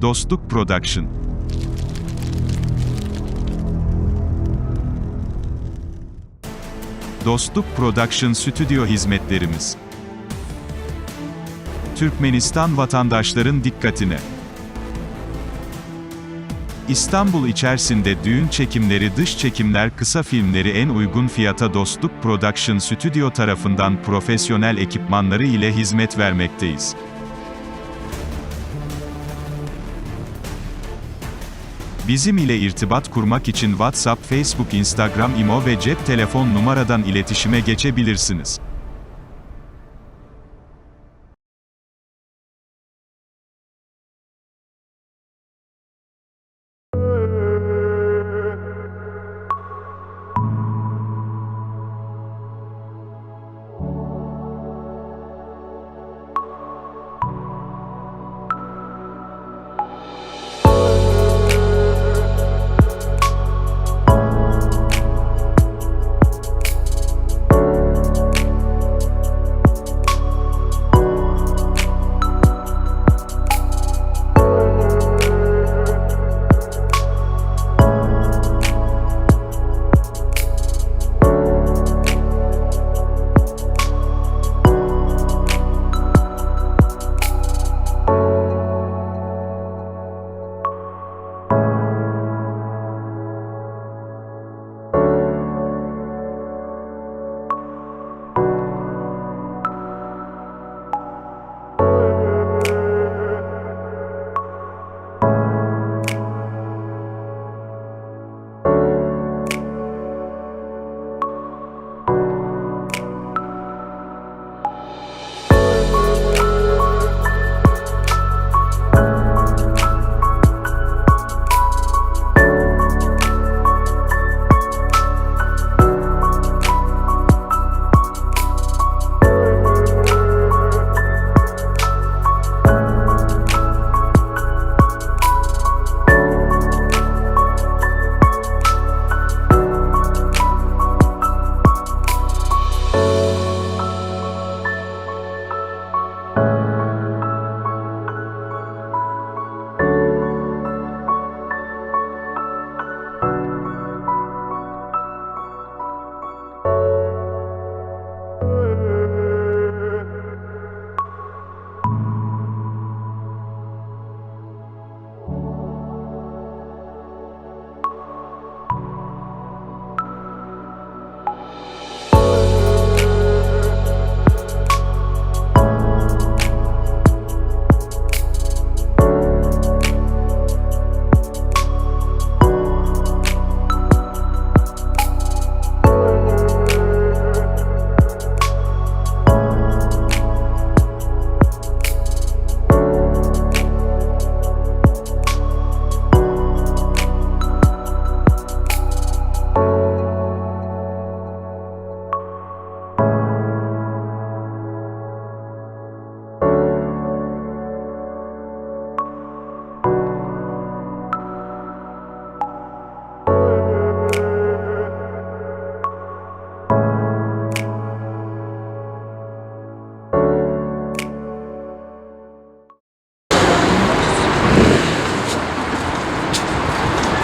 Dostluk Production. Dostluk Production stüdyo hizmetlerimiz. Türkmenistan vatandaşların dikkatine. İstanbul içerisinde düğün çekimleri, dış çekimler, kısa filmleri en uygun fiyata Dostluk Production Stüdyo tarafından profesyonel ekipmanları ile hizmet vermekteyiz. Bizim ile irtibat kurmak için WhatsApp, Facebook, Instagram, Imo ve cep telefon numaradan iletişime geçebilirsiniz.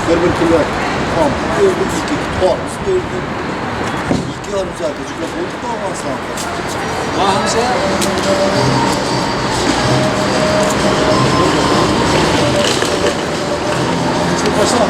Bir kilo qon berdik, ikki tormoz berdik. 2,5 soatda juda bo'ldik Afg'onistonda. Hamza. Пошла.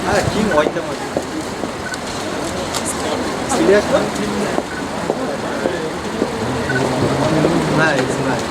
Ha, keyin aytaman. Bilyapsizmi? Mayli, mayli.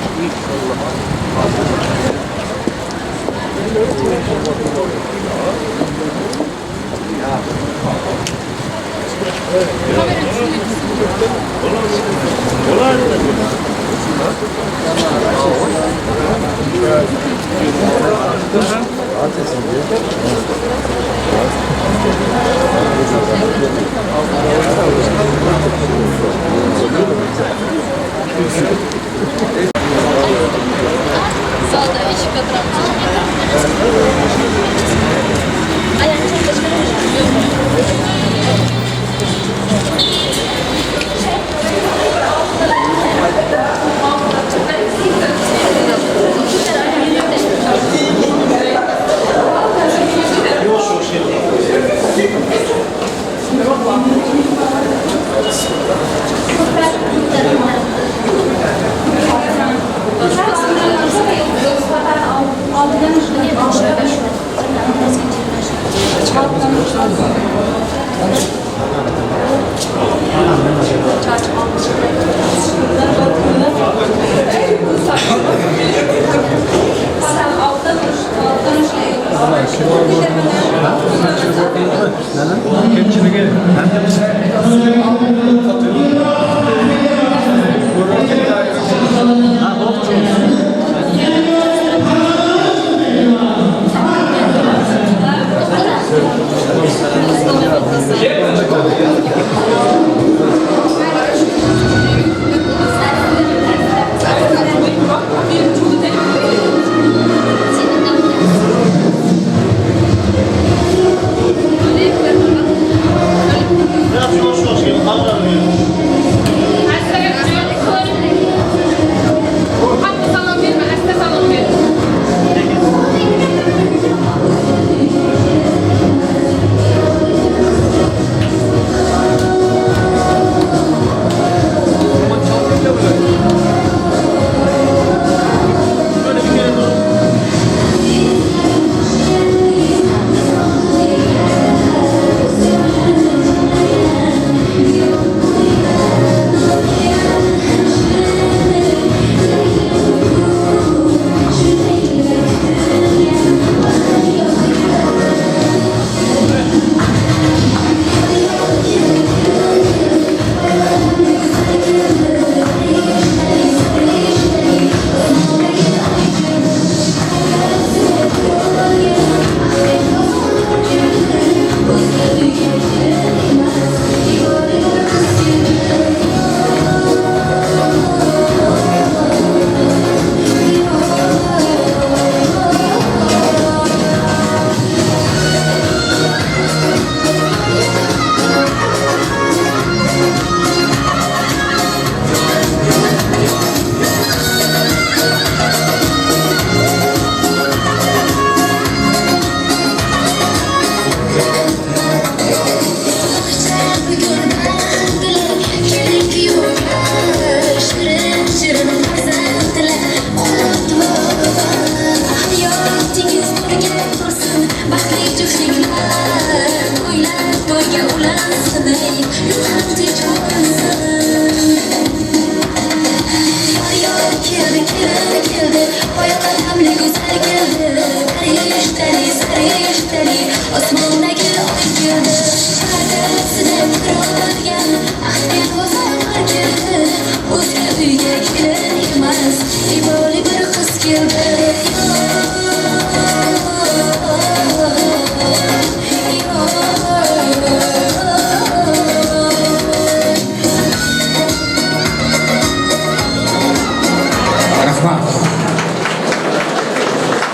Inshaalloh. Zalda eshikka turamiz.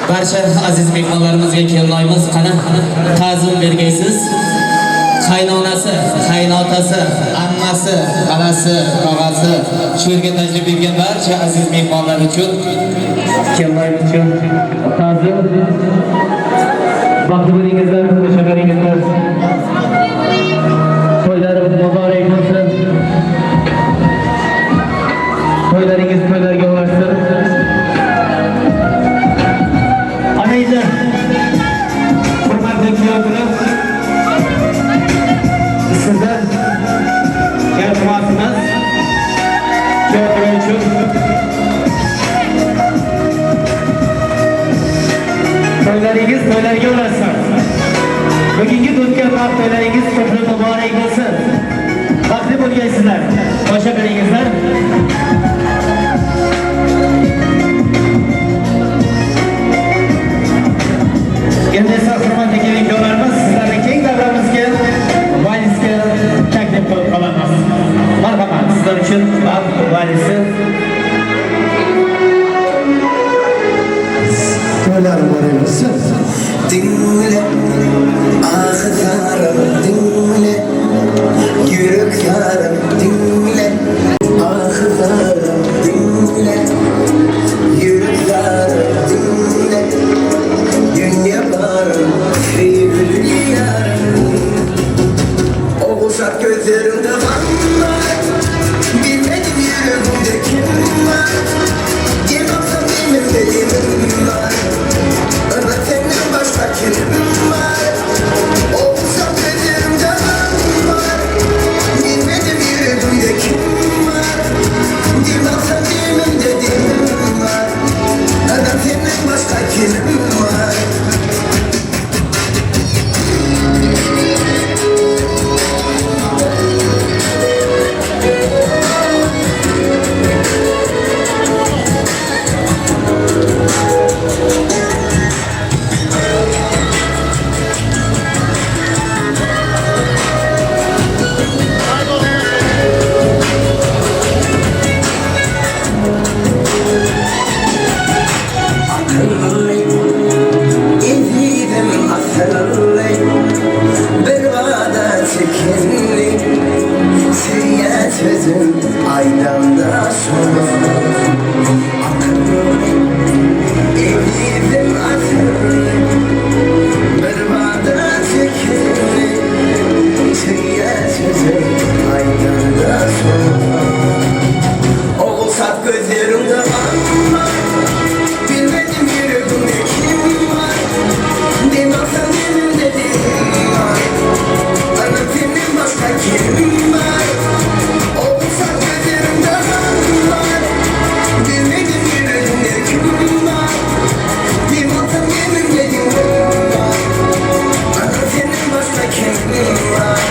Barcha aziz mehmonlarimizga kelinoyimiz qani ta'zim bergaysiz. Qaynonasi, qaynotasi, ammasi, xalasi, tog'asi shu yerga tashrif buyurgan barcha aziz mehmonlar uchun kelinoyimiz uchun ta'zim. Baxtli bo'lingizlar, yashaveringizlar. To'ylarimiz muborak bo'lsin. To'ylaringiz to'ylarga ulashsin. Ana endi hurmatli kuyovlar, Tutgan baxt to'ylaringiz qutli muborak bo'lsin. Baxtli bo'lgaysizlar. Tomosha qilingizlar. Endi esa hurmatli kelin-kuyovlarimiz, sizlarni keng davramizga, valsga taklif qilib qolamiz. Marhamat, sizlar uchun baxt valsi. To'ylar muborak bo'lsin. Dinle, ah yarım dinle, yürek yarım dinle, ah yarım dinle, yürek yarım dinle, dünya barım, sevgili yarım. Oğuzat gözlerinde var, bilmedim yüreğimde kim var, gel baksam elimde demim var. Ama senden başka kimim var? Olsam gözlerimde var, bilmedim yüreğimde kim var, bir baksam dilimde dilim var. Ama senden başka kimim var? Akıllı, ezizim asıllı, bir vada çekinli, Süye sözüm aydan da sonra. Akıllı, ezizim asıllı, bir vada çekinli, Süye sözüm aydan da sonra. Oğulsat gözlerimde var, bilmedim yüreğimde kim var, Demezsem dilimde dilim var. Ana senin başka kim var? Oğulsat gözlerimde var, bilmedim yüreğimde kim var, Demezsem dilimde dilim var. Ana senin başka kim var?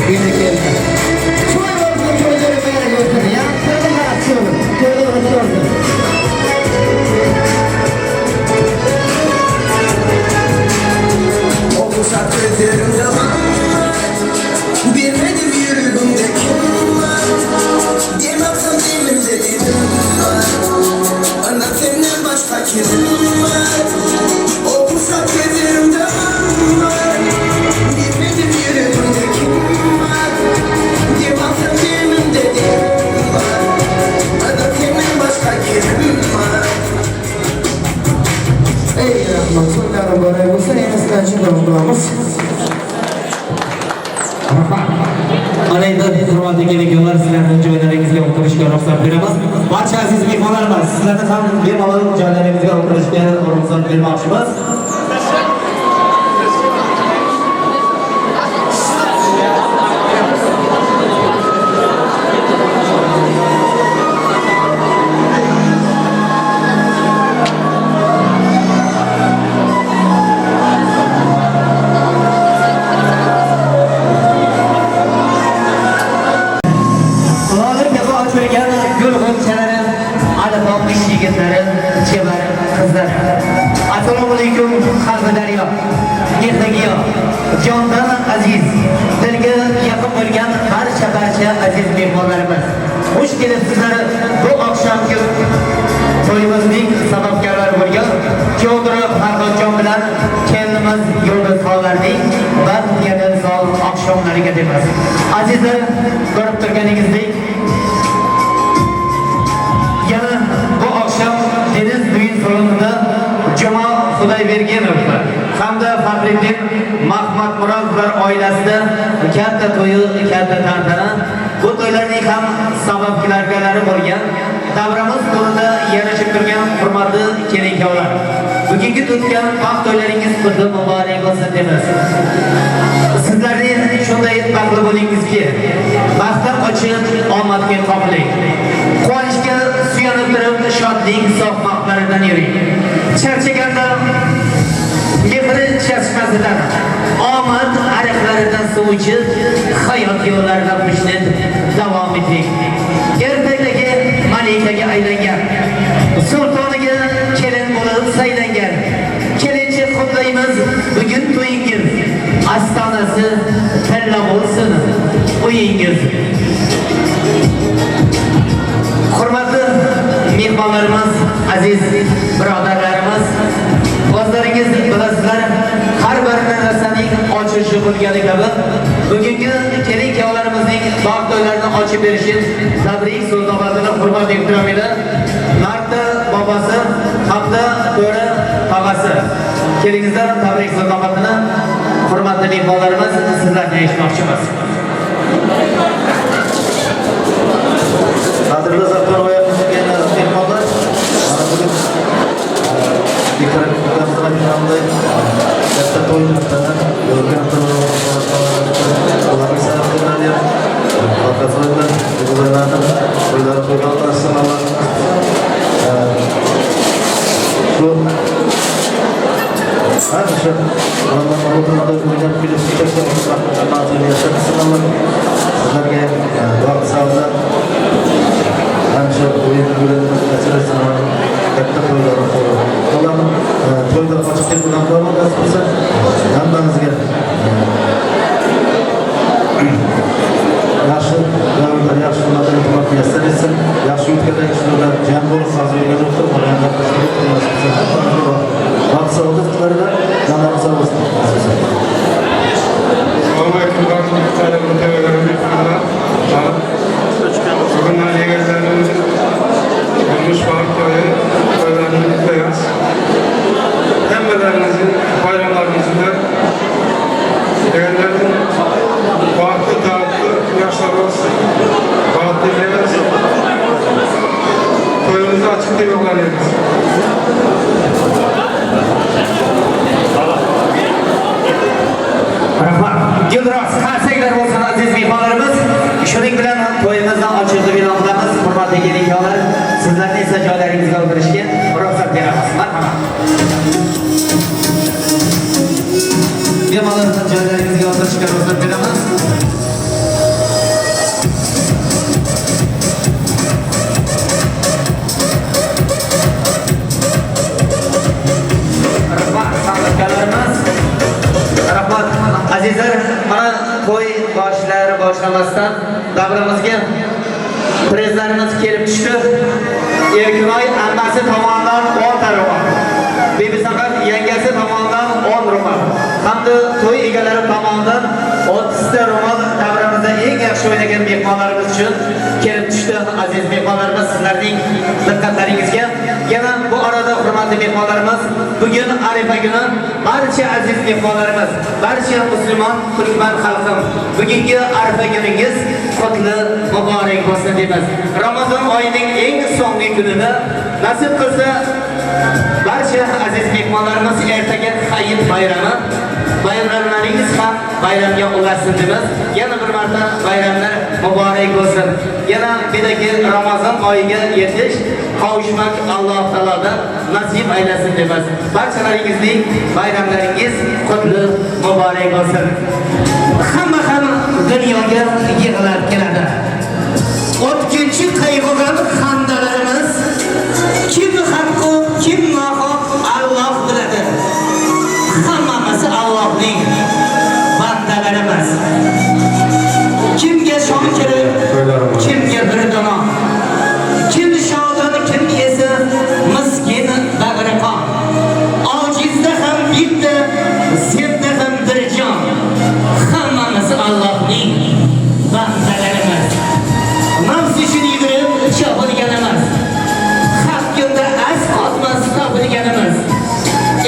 Endi keldi. To'y bo'lsin, to'ylar muborak bo'lsin. Yaxshi to'ylar olsun. Oğuzat gözlerimde var, bilmedim yüreğimde kim var, Demezsem dilimde dilim var. Ana senden başka kimim var? Oğuzat gözlerimde var, bilmedim yüreğimde kim var, Demezsem dilimde dilim var. Ana senden başka kimim var? Ey rahmat, to'ylar muborak bo'lsin. Endi sizlar uchun davom qilamiz. Mana endi hurmatli kelin-kuyovlar, sizlarni joylaringizga o'tirishga ruxsat beramiz. Barcha aziz mehmonlarimiz, sizlarni ham bemalol joylaringizga o'tirishga ruxsat bermoqchimiz. Lola kabi ochilgan gul g'unchalari, alifomlik yigitlari, chevar qizlar. Assalomu alaykum, qalbi daryo, mehrigiyo, jondan aziz, dilga yaqin bo'lgan barcha aziz mehmonlarimiz. Xush kelibsizlar bu oqshomgi to'yimizning sababkorlari bo'lgan Cho'diri Farhodjon bilan kelinimiz Yulduzxonlarning baxt sol oqshomlariga deymiz. Azizlar, ko'rib turganingizdek, yana bu oqshom Deniz düğün salonida Juma Xudoybergenov hamda Faxriddin Mahmadmurodovlar oilasida katta to'yi, katta tantana. Bu to'ylarning ham sababkorlari bo'lgan davramiz to'rida yarashib turgan hurmatli kelin-kuyovlar. Bugungi tutgan baxt to'ylaringiz qutli muborak bo'lsin deymiz. Sizlarni Bo'lingizki, baxtlar ochib, omadga qobiling. Quvonchga suyanib turib, shodlik soqmoqlaridan yuring. Charchaganda mehr chashmasidan, omad ariqlaridan suv ichib, hayot yo'llaridan mushnib davom eting. Ertakdagi malikaga aylangan, sultoniga kelin bo'lib saylangan. Kelinchi, qutlaymiz bugun to'yingiz. Astonasi tilla bo'lsin uyingiz. Hurmatli mehmonlarimiz, aziz birodarlarimiz, o'zlaringiz bilasizlar, har bir narsaning ochilishi bo'lgani kabi, bugungi kelin kuyovlarimizning baxt to'ylarini ochib berishi tabrik so'z navbatini hurmat ehtirom ila Marta bobosi hamda To'ra tog'asi. Kelingizlar, tabrik so'z navbatini, hurmatli mehmonlarimiz, sizlarga eshitmoqchimiz. Qadrli Zafar mehmonlar, mana bugun katta to'y ularning san'atkorlari ham to'ylari to'ylarni shu har o'sha o'ynab kulib yashatsin Alloh sizlarga vaqt saodat hamisha o'yin kulib ajratsin. Katta to'ylar ularni to'yda qochib ketib nasib qilsa hammamizga yaxshi davrlar, yaxshi kunlarda e'tibor muyassar etsin. Yaxshi o'tganlar shular jam bo'lib hozir yo'lga o'tirib vaqt saodat sizlarga jonlarimiz sog' bo'lsin. Assalamu Bugünler yeğenlerimizin olmuş toylarını kutlayacağız. Hemmelerinizin, bayramlarınızın da yeğenlerin bahtlı, dağıtlı yaşlar olsun. Bahtlı dileriz. Toyumuzu açık diye yollanıyoruz. Rahmat. Gulroz, qarsaklar bo'lsin aziz mehmonlarimiz. Shuning bilan to'yimizni ochildi e'lon qilamiz. Hurmatli kelin-kuyovlar, sizlarni esa joylaringizga o'tirishga ruxsat beramiz. Marhamat. Bemalol joylaringizga o'tirishga ruxsat beramiz. Rahmat san'atkorlarimiz. Rahmat azizlar, mana to'y boshlar boshlamasdan davramizga prezlarimiz kelib tushdi. Erkinoy ammasi tomonidan 10 ta ro'mol, Bibisahar yangasi tomonidan 10 ro'mol hamda to'y egalari tomonidan 30 ta ro'mol davramizda eng yaxshi o'ynagan mehmonlarimiz uchun kelib tushdi. Aziz mehmonlarimiz, sizlarning diqqatlaringizga. Yana bu arada hurmatli mehmonlarimiz, bugun Arifa kuni, barcha aziz mehmonlarimiz, barcha musulmon turkman xalqim, bugungi Arifa kuningiz qutli muborak bo'lsin deymiz. Ramazon oyining eng so'nggi kunida nasib qilsa barcha aziz mehmonlarimiz ertaga Hayit bayrami, bayramlaringiz ham bayramga ulassin deymiz. Yana bir marta bayramlar muborak bo'lsin. Yana bidagi Ramazon oyiga yetish, qovushmak Alloh taolodan nasib aylasin deymiz. Barchalaringizning bayramlaringiz qutli muborak bo'lsin. Hamma ham dunyoga yig'ilib keladi. O'tkinchi qayg'udan xandalarimiz, kim haqqu, kim nohaq Alloh biladi. Hammamiz Allohning bandalarimiz. Kimga shon kirib, kimga bir dono, kim shodon, kim esa miskin bag'ri qon. Ojizda ham bitta, senda ham bir jon. Hammamiz Allohning bandalarimiz. Nafs uchun yugurib chopilganimiz, haq kunda az qotmas topilganimiz,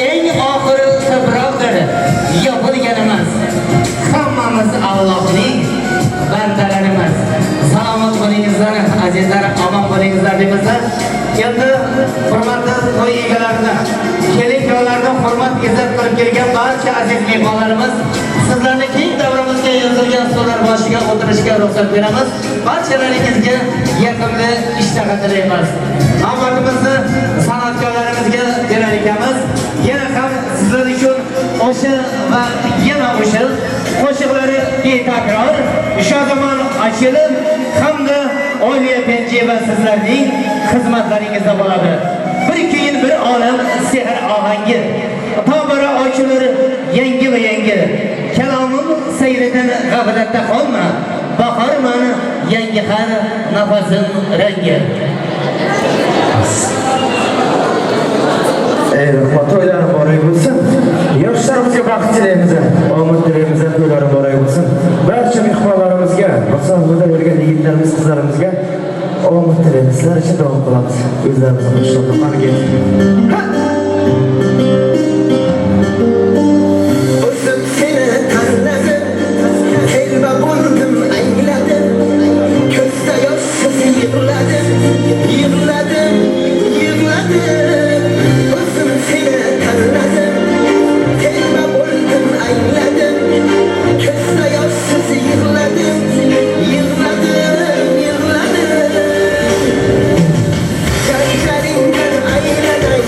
eng oxiri tuproqdir yopilganimiz. Hammamiz Allohning bandalarimiz. Salomat bo'lingizlar azizlar, omon bo'lingizlar deymizlar. Endi hurmatli to'y egalarini, kelin kuyovlarni hurmat izzat qilib kelgan barcha aziz mehmonlarimiz, sizlarni keng davramizga yozilgan Berilgan stollar boshiga o'tirishga ruxsat beramiz. Barchalaringizga yoqimli ishtaha tilaymiz. Navbatimizni san'atkorlarimizga berar ekanmiz. Yana ham sizlar uchun o'sha va yana o'sha qo'shiqlari betakror Shodimon Achilov hamda Oliya Penjeva sizlarning xizmatlaringizda bo'ladi. Bir keyin bir olam sehr ohangi. Tobora ochilir yangi va yangi. Kalomim sayridan g'aflatda qolma. Bahorman yangi har nafasim rangi. Ey rahmat, to'ylari muborak bo'lsin. Yoshlarimizga baxt tilaymiz, omad tilaymiz, to'ylari muborak bo'lsin. Barcha mehmonlarimizga, musobaqada yurgan yigitlarimiz, qizlarimizga omad tilaymiz. Sizlar uchun davom qilamiz. O'zlarimizni qo'shiqni qani. O'zim seni tanladim, telba bo'ldim, angladim. Ko'zda yoshsiz yig'ladim, yig'ladim, yig'ladim. O'zim seni tanladim, telba bo'ldim, angladim. Ko'zda yoshsiz yig'ladim, yig'ladim, yig'ladim. Janjaringdan aylanay.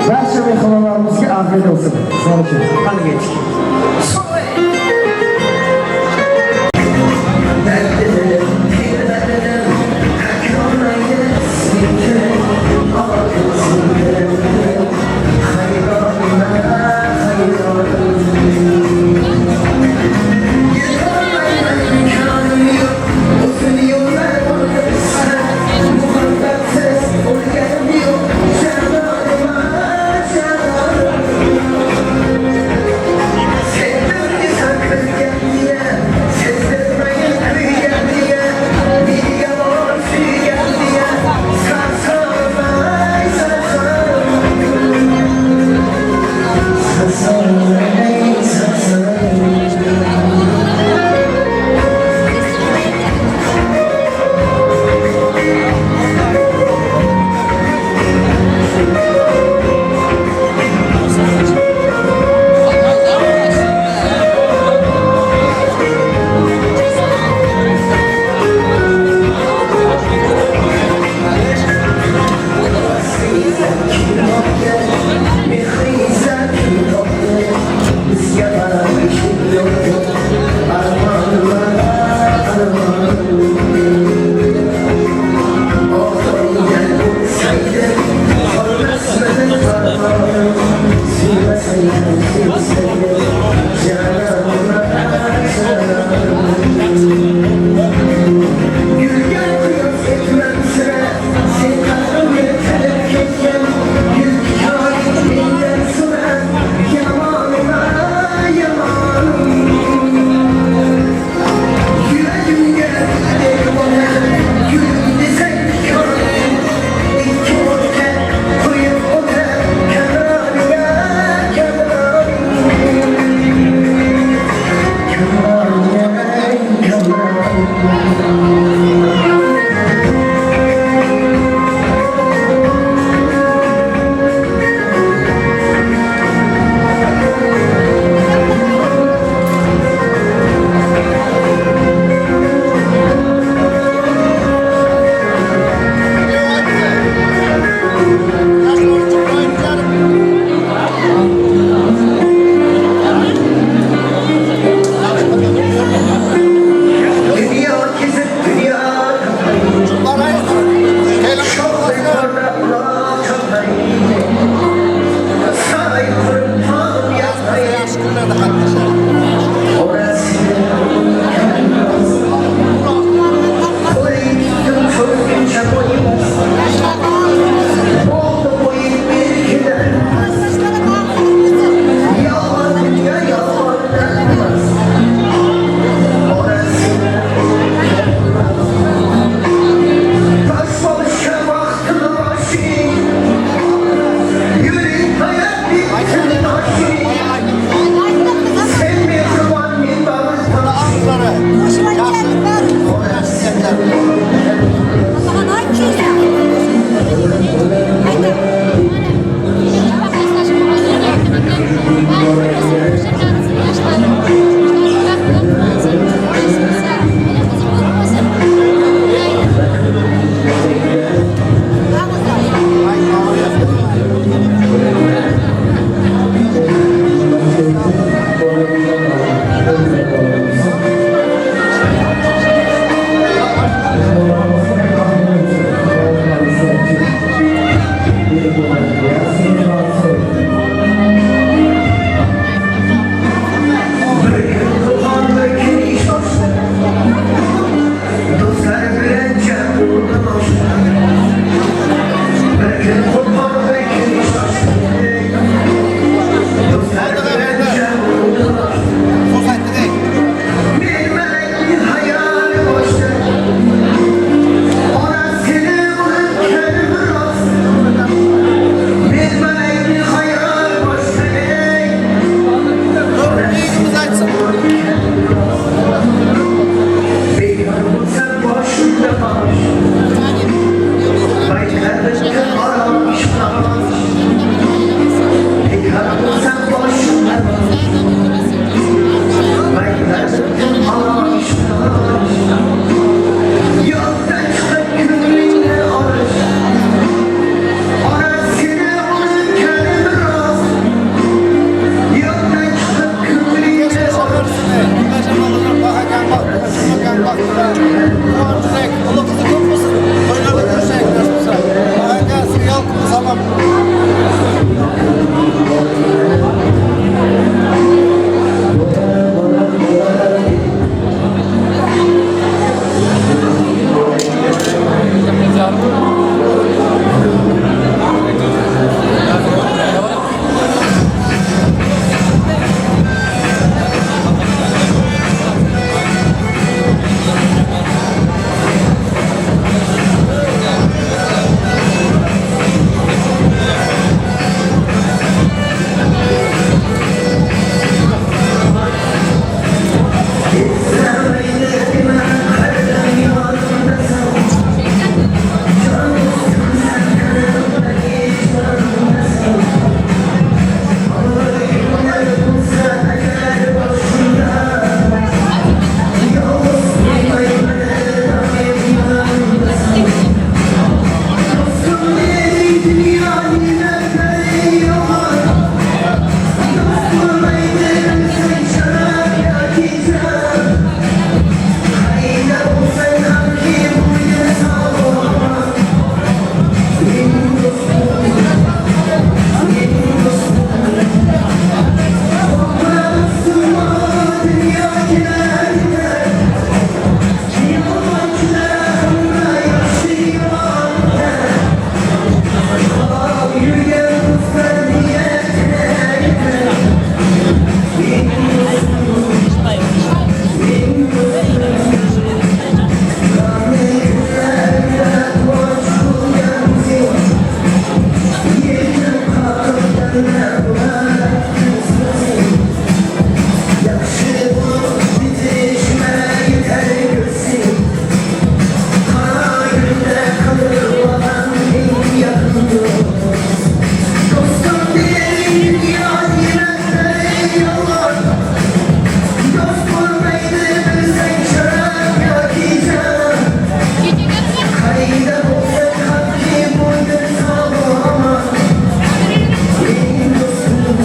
Barcha mehmonlarimizga afiyat bo'lsin. Sizlar uchun. Qani ketdik. Nima bo'lar so'zing? Yaxshi bo'lib bitishma yetar ko'zing. Qora kunda qadr vatan eng yaqin do'st. Do'stim degan dunyo demaklar yolg'on. Do'st bo'lmaydi bilsang sharaf yoki jon. Qayda bo'lsa qalbi bo'lgin sog' omon. Eng do'stim.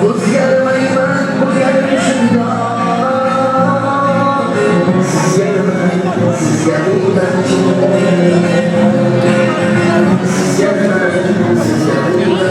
O'zgarmayman bu gal shundoq. Sizga nima, sizga nima, sizga nima, sizga nima, sizga nima, sizga nima.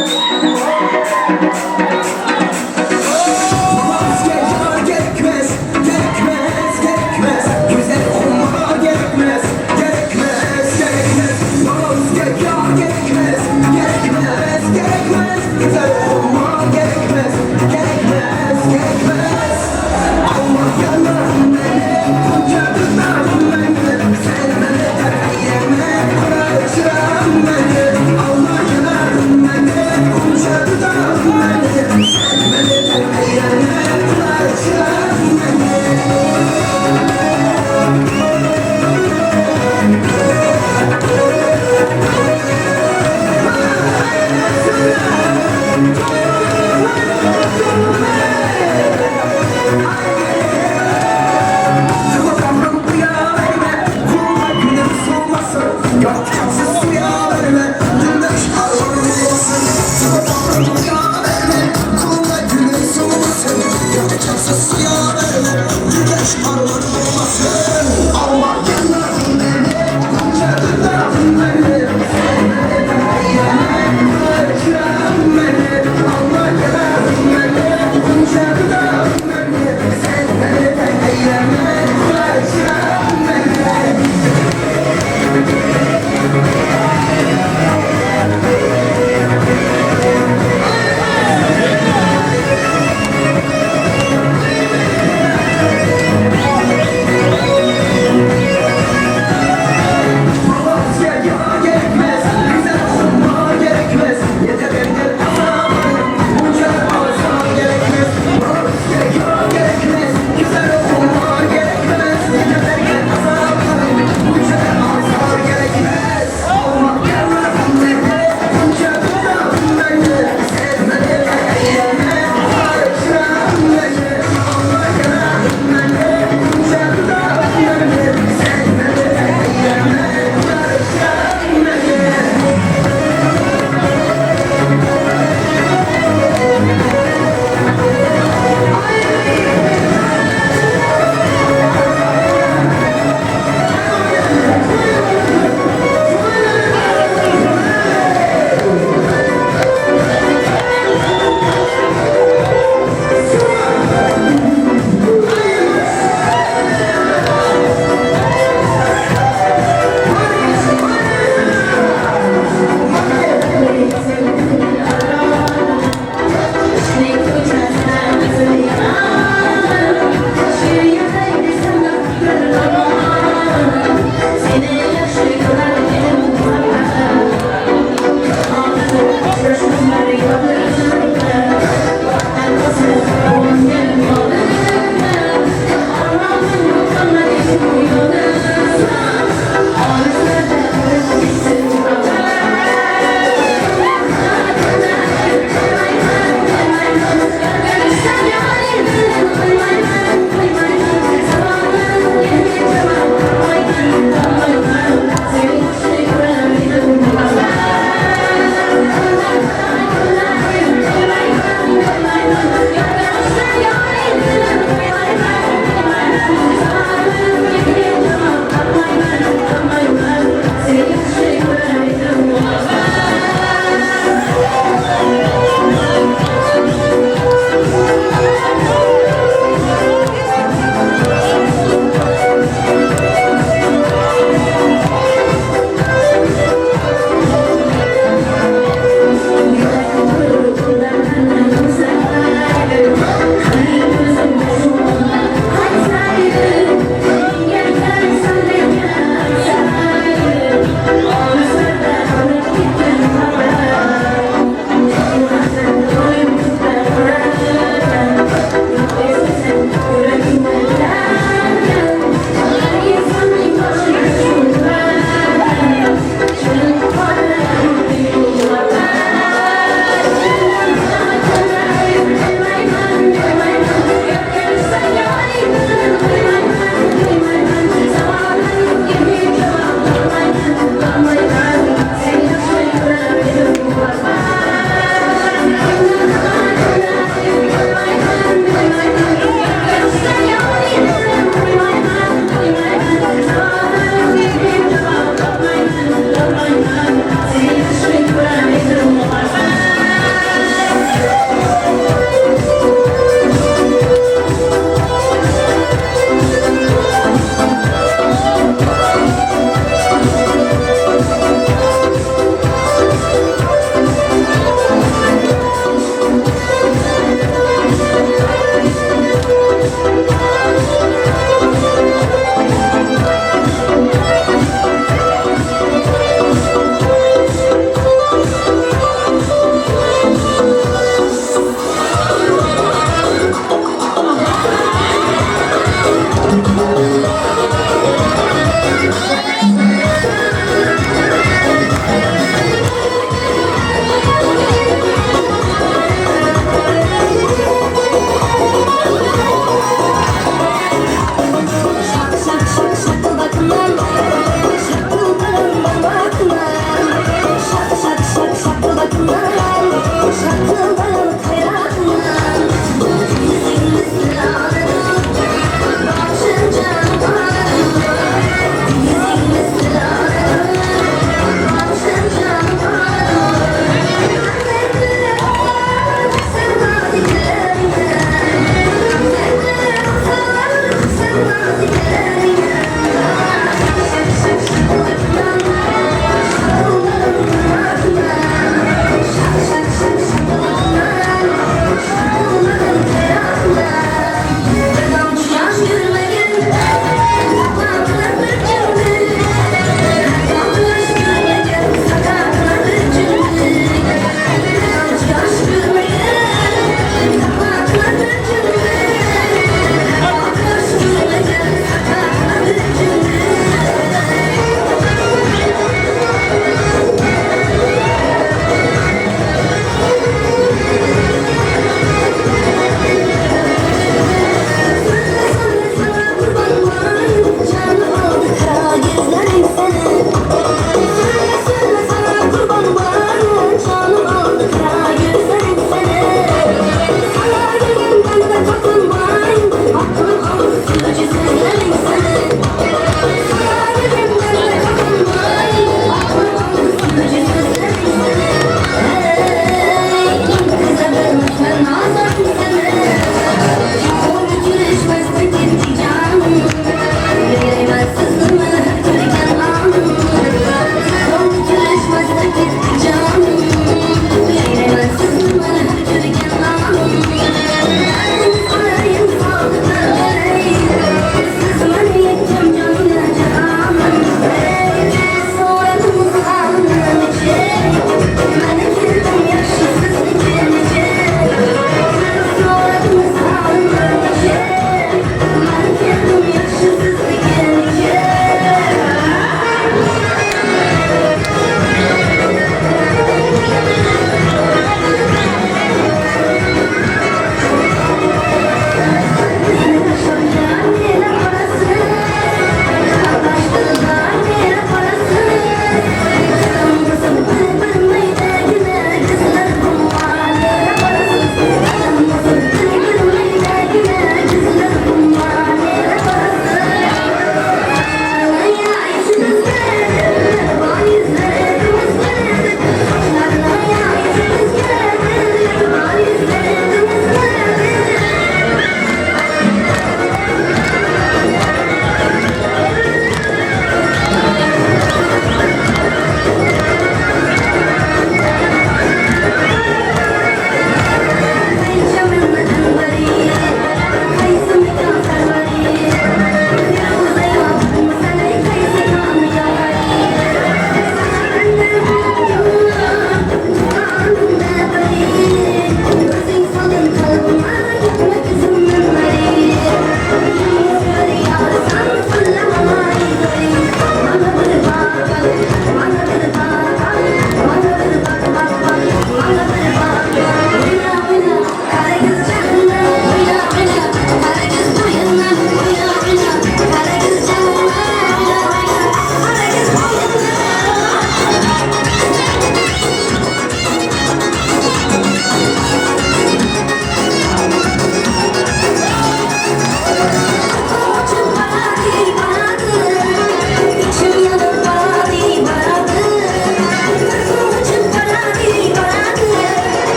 Bizga yor kerakmas, kerakmas, kerakmas. Güzel xumor kerakmas, kerakmas, kerakmas. Bizga yor kerakmas, kerakmas, kerakmas. Güzel xumor kerakmas, kerakmas, kerakmas. Alloh yallah meni, qo'lga tutam meni. Sen meni tarqayama, qora chiram meni. Alloh yallah meni, qo'lga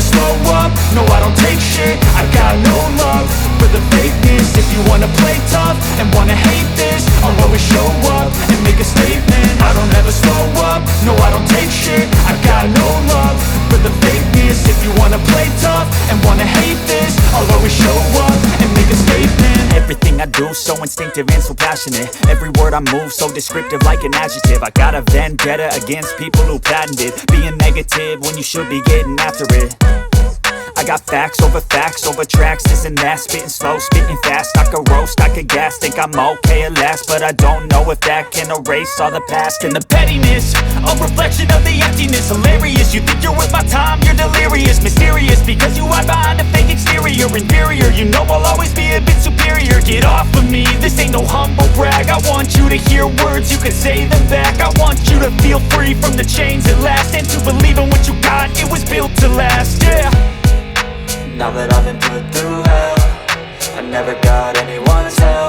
Slow up, no I don't take shit. I got no love for the fakeness. If you wanna play tough and wanna hate this, I'll always show up and make a statement. I don't ever slow up, no I don't take shit. I got no love for the fakeness. If you wanna play tough and wanna hate this, I'll always show up and make a statement. Everything I do, so instinctive and so passionate. Every word I move, so descriptive like an adjective. I got a vendetta against people who patented being negative when you should be getting after it. I got facts over tracks, this and that. Spitting slow, spitting fast, I could roast, I could gas. Think I'm okay at last, but I don't know if that can erase all the past. And the pettiness, a reflection of the emptiness. Hilarious, you think you're worth my time, you're delirious. Mysterious, because you hide behind a fake exterior. Inferior, you know I'll always be a bit superior. Get off of me, this ain't no humble brag. I want you to hear words, you can say them back. I want you to feel free from the chains at last, and to believe in what you got, it was built to last, yeah. Now that I've been put through hell, I never got anyone's help.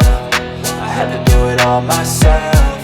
I had to do it all myself.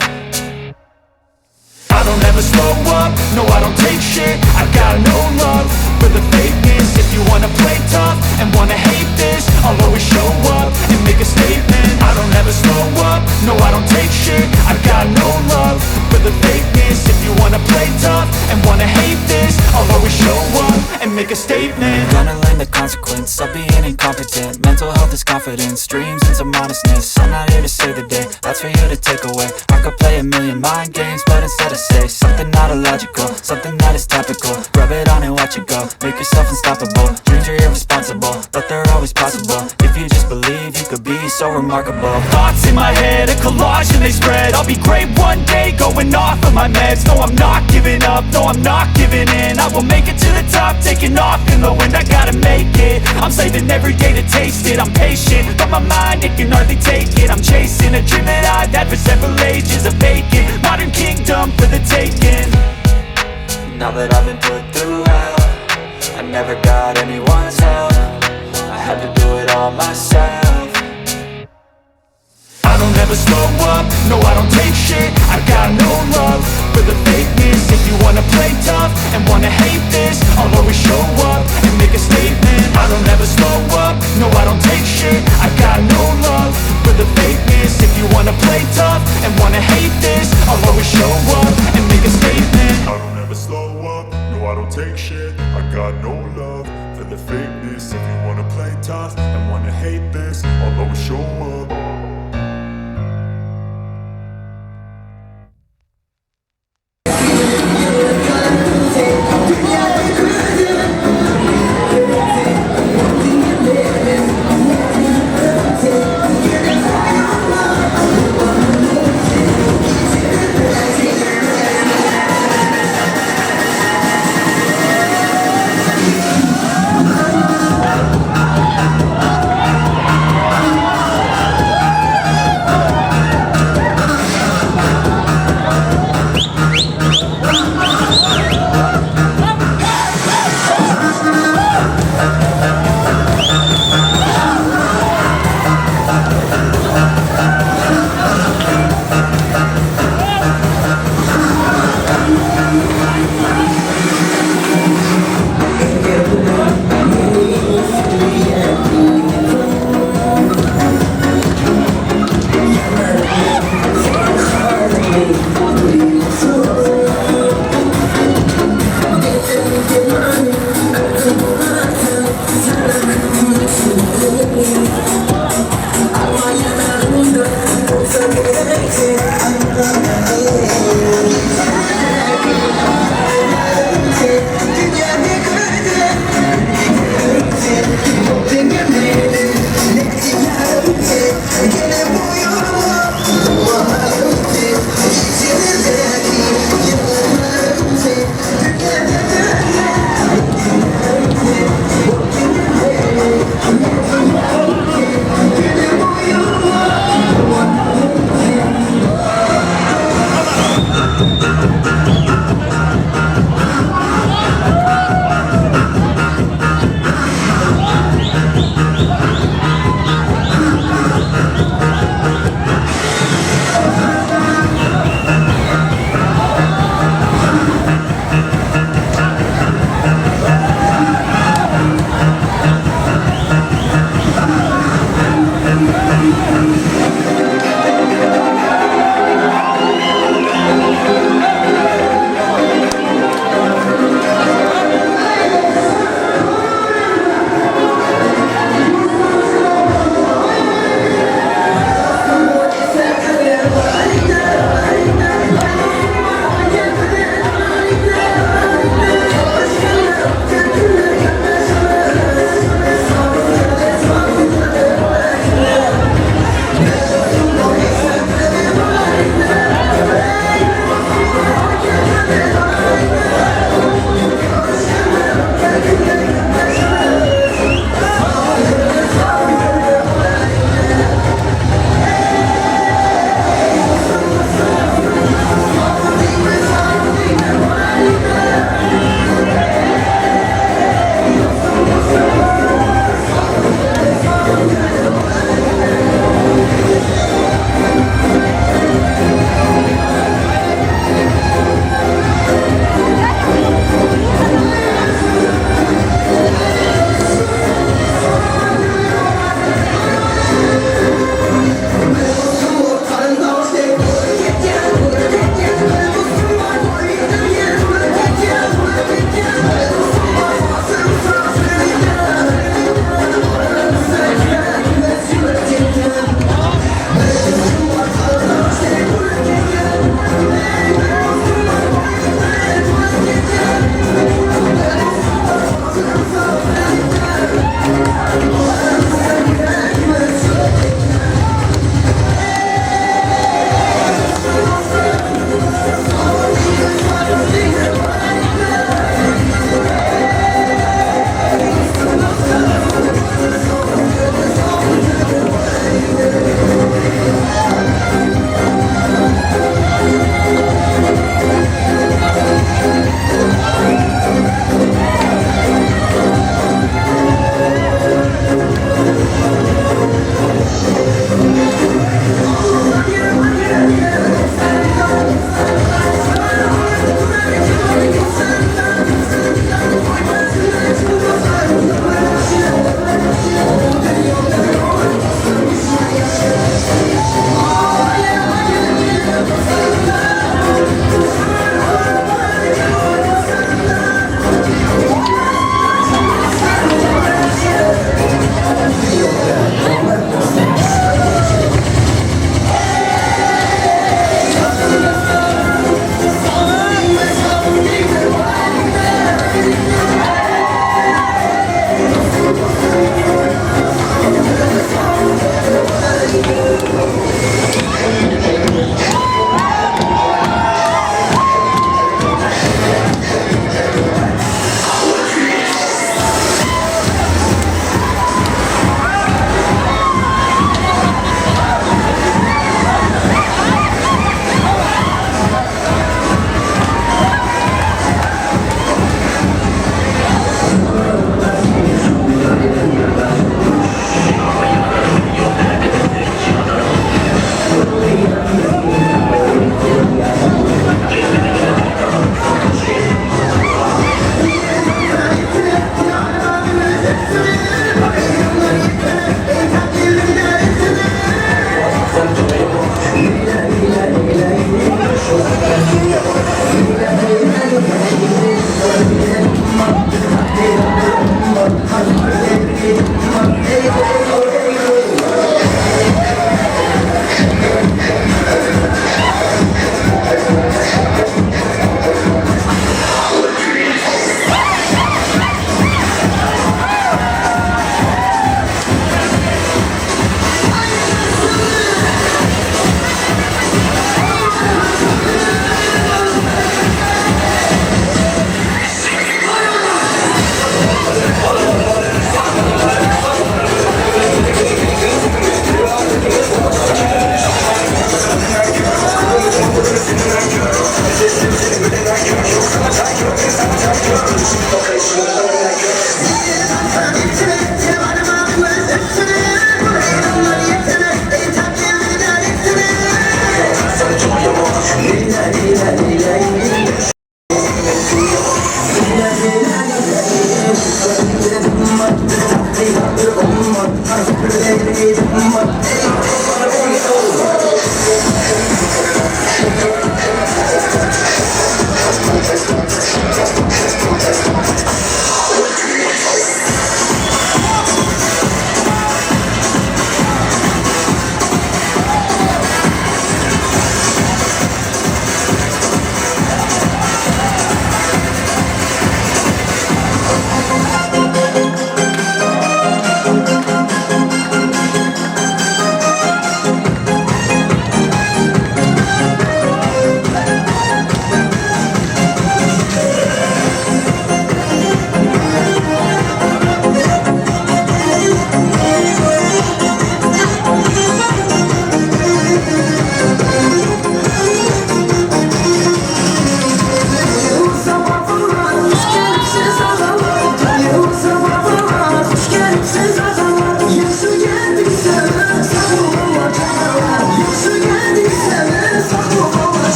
I don't ever slow up, no I don't take shit. I got no love for the fakeness. If you wanna play tough and wanna hate this, I'll always show up and make a statement. I don't ever slow up, no I don't take shit. I got no love for the fakeness. If you wanna play tough and wanna hate this, I'll always show up and make a statement. I'm gonna learn the consequence of being incompetent. Mental health is is confidence, dreams and some honestness. I'm not here to save the day, that's for you to take away. I could play a million mind games, but instead I say something not illogical, something that is topical. Rub it on and watch it go, make yourself unstoppable. Dreams are irresponsible, but they're always possible. If you just believe, you could be so remarkable. Thoughts in my head, a collage and they spread. I'll be great one day, going off of my meds. No, I'm not giving up, no, I'm not giving in. I will make it to the top, taking off in the wind. I gotta make it, I'm saving every day to taste it. I'm patient, but my mind, it can hardly take it. I'm chasing a dream that I've had for several ages. A vacant, modern kingdom for the taking. Now that I've been put through hell, I never got anyone's help. I had to do it all myself. I don't ever slow up, no I don't take shit. I got no love for the fakeness. If you wanna play tough and wanna hate this, I'll always show up and make a statement. I don't ever slow up, no I don't take shit. I got no love for the fakeness. If you wanna play tough and wanna hate this, I'll always show up and make a statement. I don't ever slow up, no I don't take shit. I got no love for the fakeness. If you wanna play tough and wanna hate this, I'll always show up.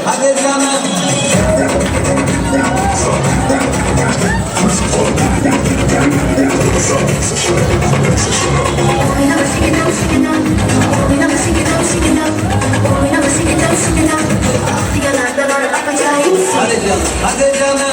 Hadi canım. Hadi canım, hadi canım.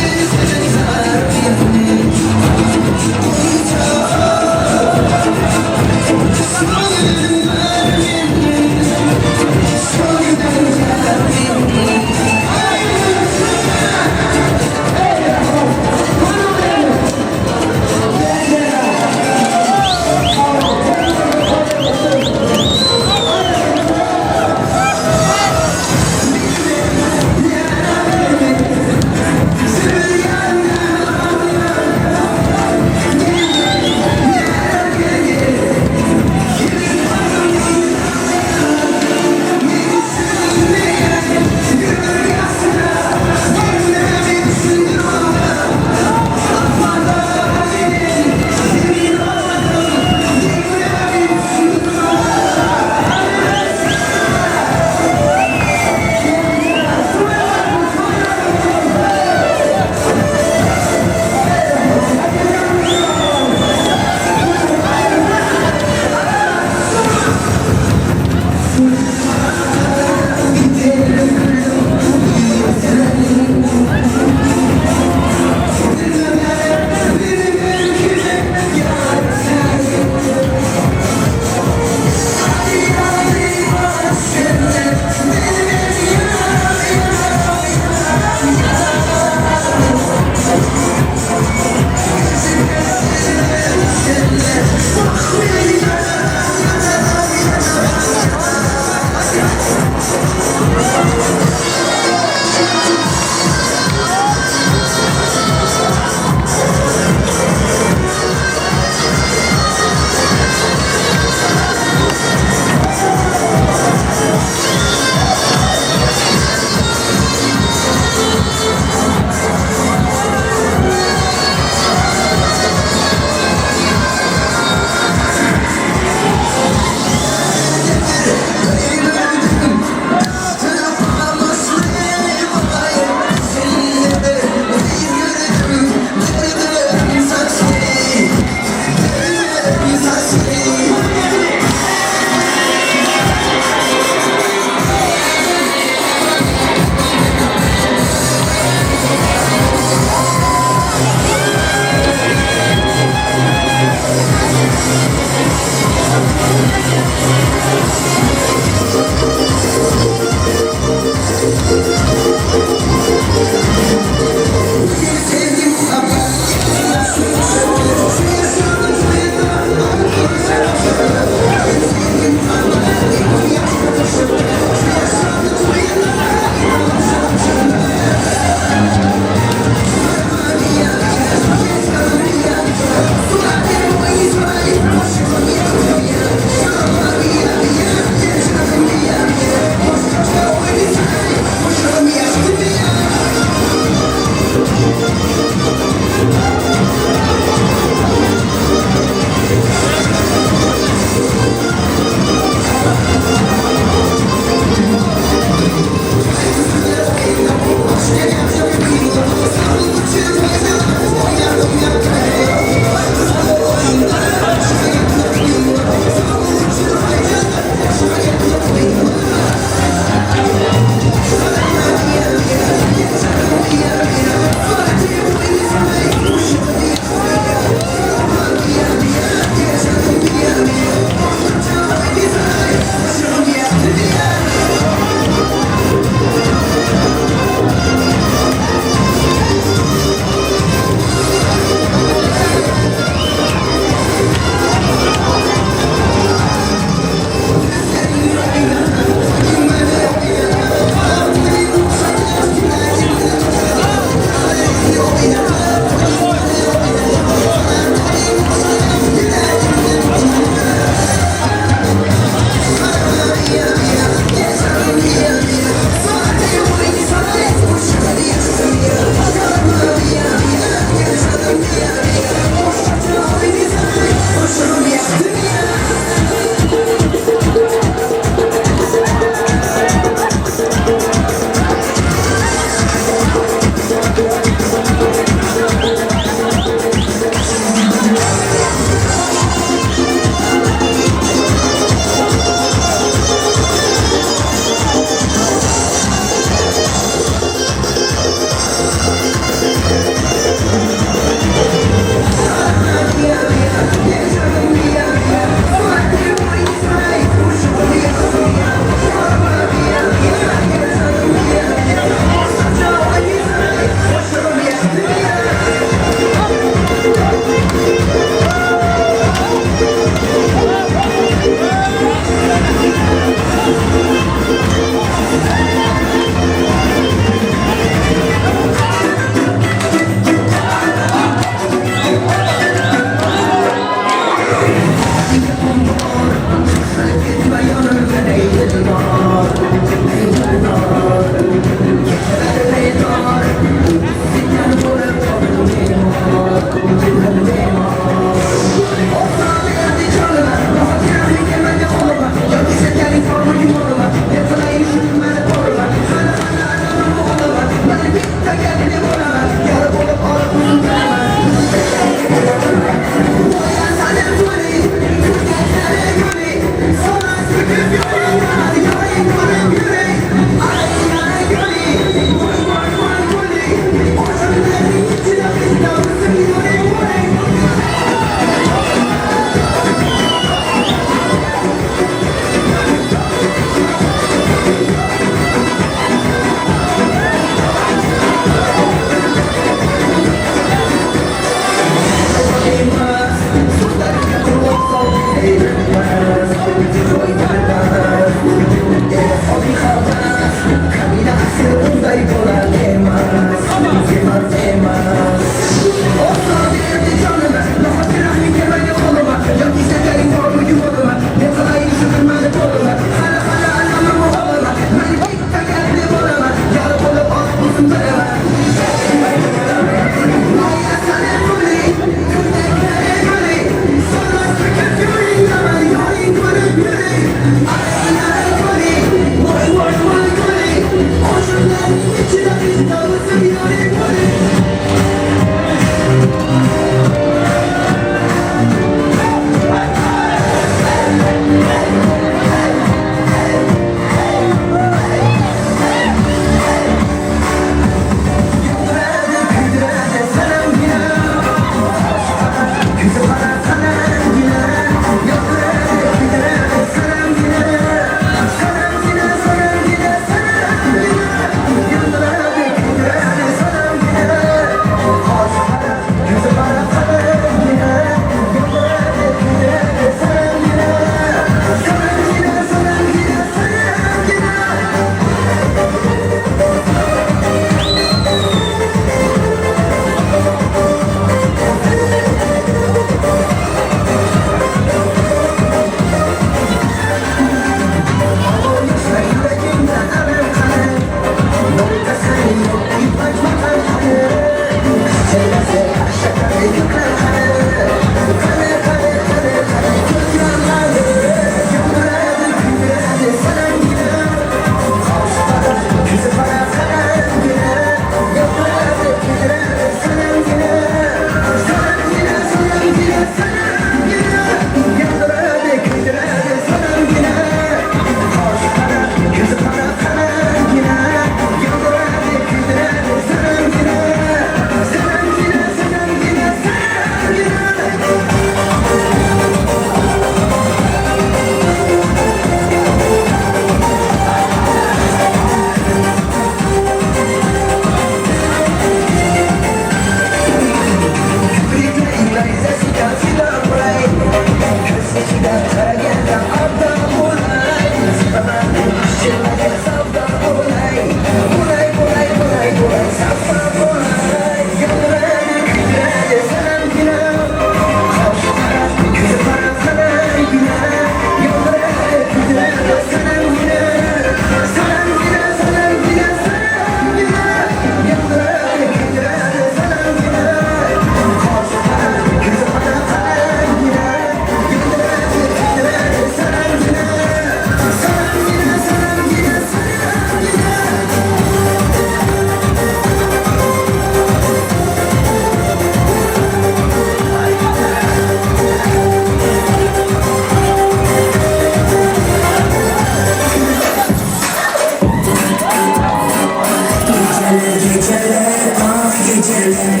Geceler, ah geceler,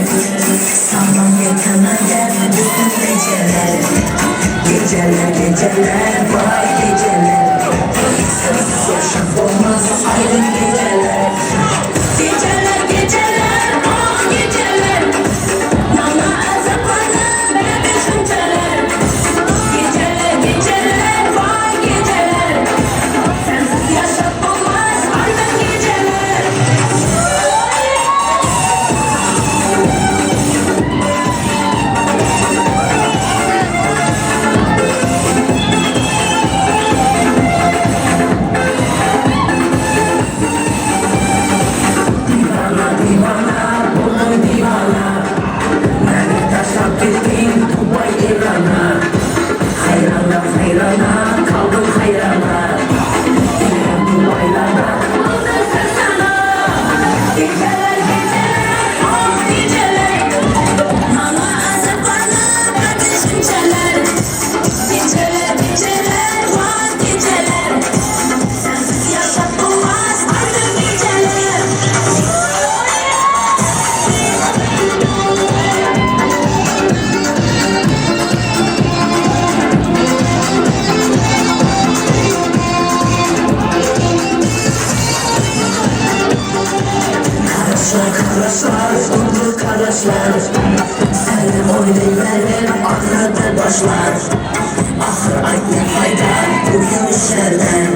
sana yetemeden bütün geceler. Geceler, geceler, vay geceler, sensiz yaşam olmaz aydın geceler. Geceler, geceler, ah geceler, bana azaplanır ve düşünceler. Geceler, geceler, vay geceler, sensiz yaşam olmaz aydın geceler. Divana, divana, bo'ldim divana, meni tashlab ketding Dubay Irana. Hayrona, hayrona, qalbim hayrona, Eram Dubaylarda oldim sarsana. Geceler, geceler, oh geceler, bana azaplanır ve düşünceler. Geceler, geceler, vay geceler, sensiz yaşam olmaz aydın geceler. Karaşlar, karaşlar, oldu karaşlar, seni oynayıverir ağrıdı başlar. Axır ayt ne fayda bu yürüyüşlerden,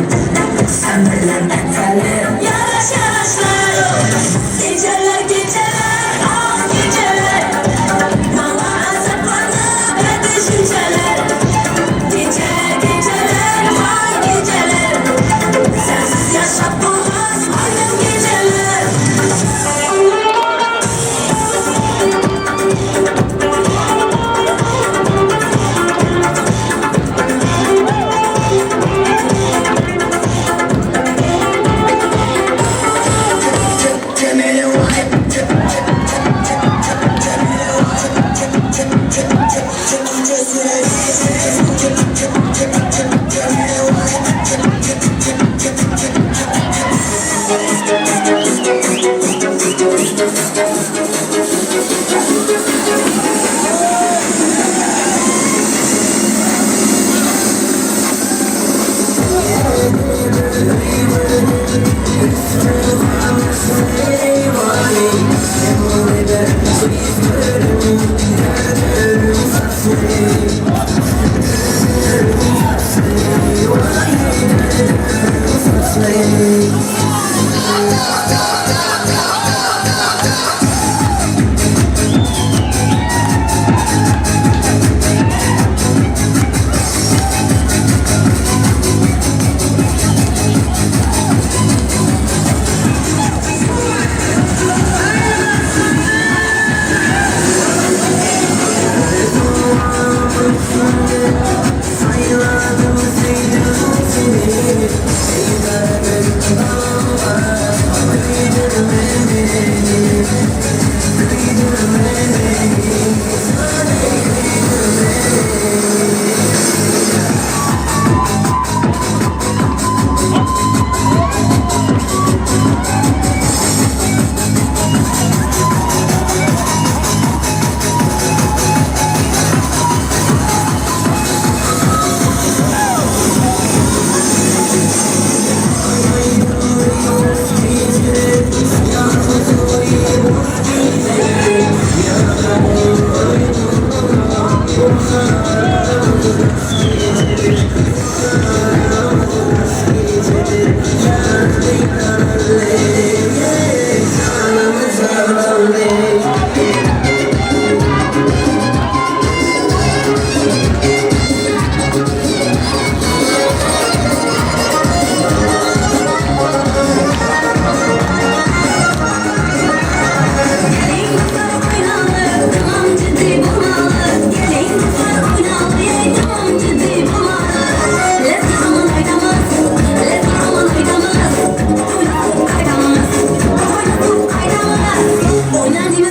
sen bilen etelim yaraş yaraşlar. Geceler, geceler, ah geceler, bana azaplanır ve düşünceler. Geceler, geceler, vay geceler, sensiz yaşam olmaz aydın geceler. Oynan.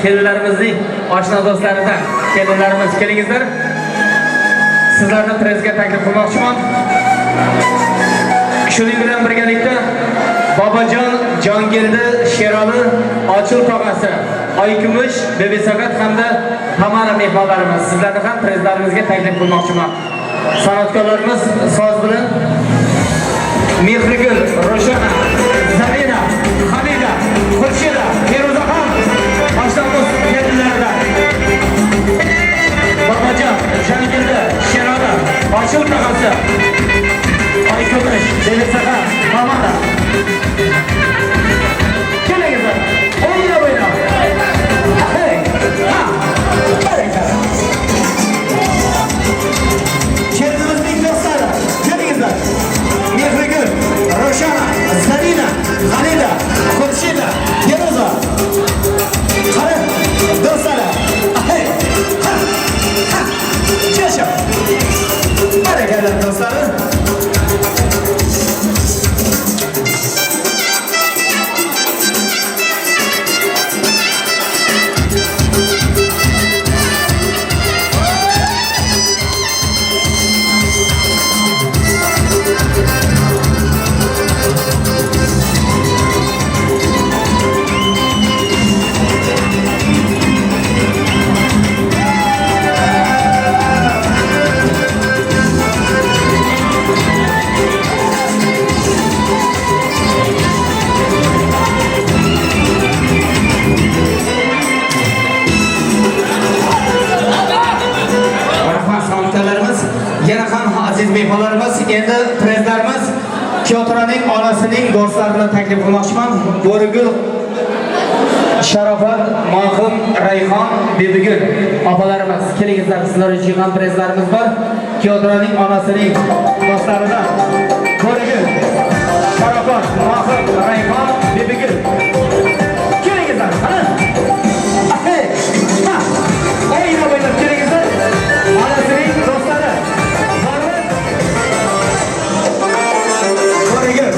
Kelinlarimizning oshna do'stlaridan kelinlarimiz kelingizlar. Sizlarni prezga taklif qilmoqchiman. Shuning bilan birgalikda Bobojon Jongeldi Sheroli Ochil tog'asi, Oykumush, Bebisaqat hamda Tamara mehmonlarimiz, sizlarni ham prezlarimizga taklif qilmoqchiman. San'atkorlarimiz soz bilan Mehrigul, Roshana, Zarina, Hamida, Xurshida, Feruzaxon oshna kelinlaridan Bobojon Jongeldi Sheroli Ochil tog'asi, Oykumush, Bebisaqat, Tamara. Kelingizlar. O'yna o'yna. Hey. Ha. Barakalla. Kelinimizning do'stlari, kelingizlar. Mehrigul, Roshana, Zarina. Mehmonlarimiz, endi prezlarimiz Kyotoning onasining do'stlari bilan taklif qilmoqchiman. Bo'rigul, Sharofat, Mohim, Rayhon, Bibigul opalarimiz, kelingizlar, sizlar uchun ham prezlarimiz bor. Kyotoning onasining do'stlaridan Bo'rigul, Sharofat, Mohim, Rayhon, Bibigul. Kelingizlar, qani? Ha! O'yna o'ynab kelingizlar. Onasining do'stlari. Bormi? Bo'rigul.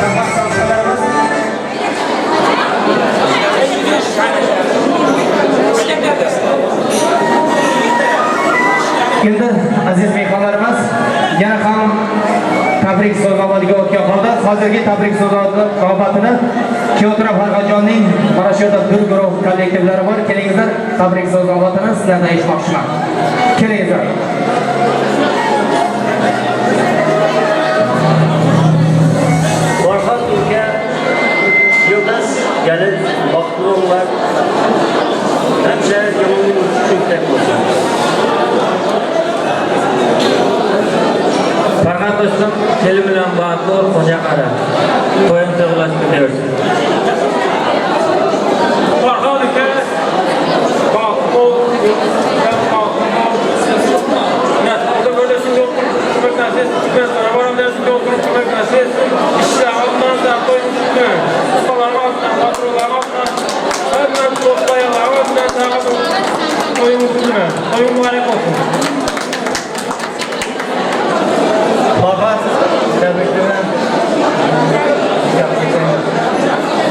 Rahmat sovg'alarimiz. Endi aziz mehmonlarimiz, yana ham tabrik so'z nobatiga o'tgan holda hozirgi tabrik so'z nobатini Kyotra Farhodjonning mana shu yerda bir guruh kollektivlari bor. Kelingizlar, tabrik so'z nobатini sizlardan eshitmoqchiman. Kelingizlar. Farhad ülke yıldız gelin bahtlı olurlar. Hemşe yolunun çünkü olsun. Farhad dostum, teli bilan bahtlı ol, qoca qara. To'ying to'g'rilashib ketaversin. Farhad aka, baxtli ol, baxtli ol. Nasibda bo'lsin, yo'l qurib nasib etsin, varam dersin, yo'l qurib nasib etsin. İşlar olmazsa to'ying tutma. Ustalar olsun, patronlar olsun. Hamma do'stlar olsun, to'ying tutma. To'ying muborak olsun. Farhad, tebrikler.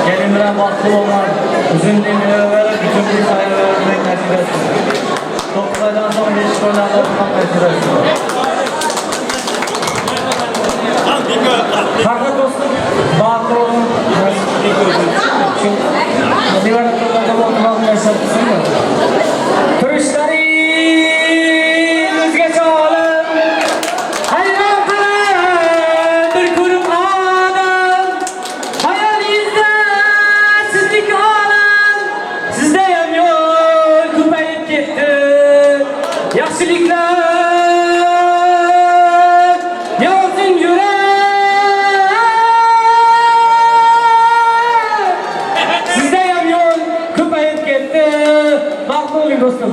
Gelin bilan baxtli olmak, uzun ömürler, bütün bir sayı vermek nasip etsin. 9 aydan sonra beşik oylarla oturmak nasip etsin. Farhad dostum, baxtli olun. Divaratlarda oturmak nasip etsin. Turishlaring o'zgacha olam, hayron qalar bir ko'rim odam. Hayolingizda sizlik olam, sizda ham yo'l ko'payib ketdi. Yaxshiliklar yozin yurak, sizda ham yo'l ko'payib ketdi. Baxtli bo'ling do'stim.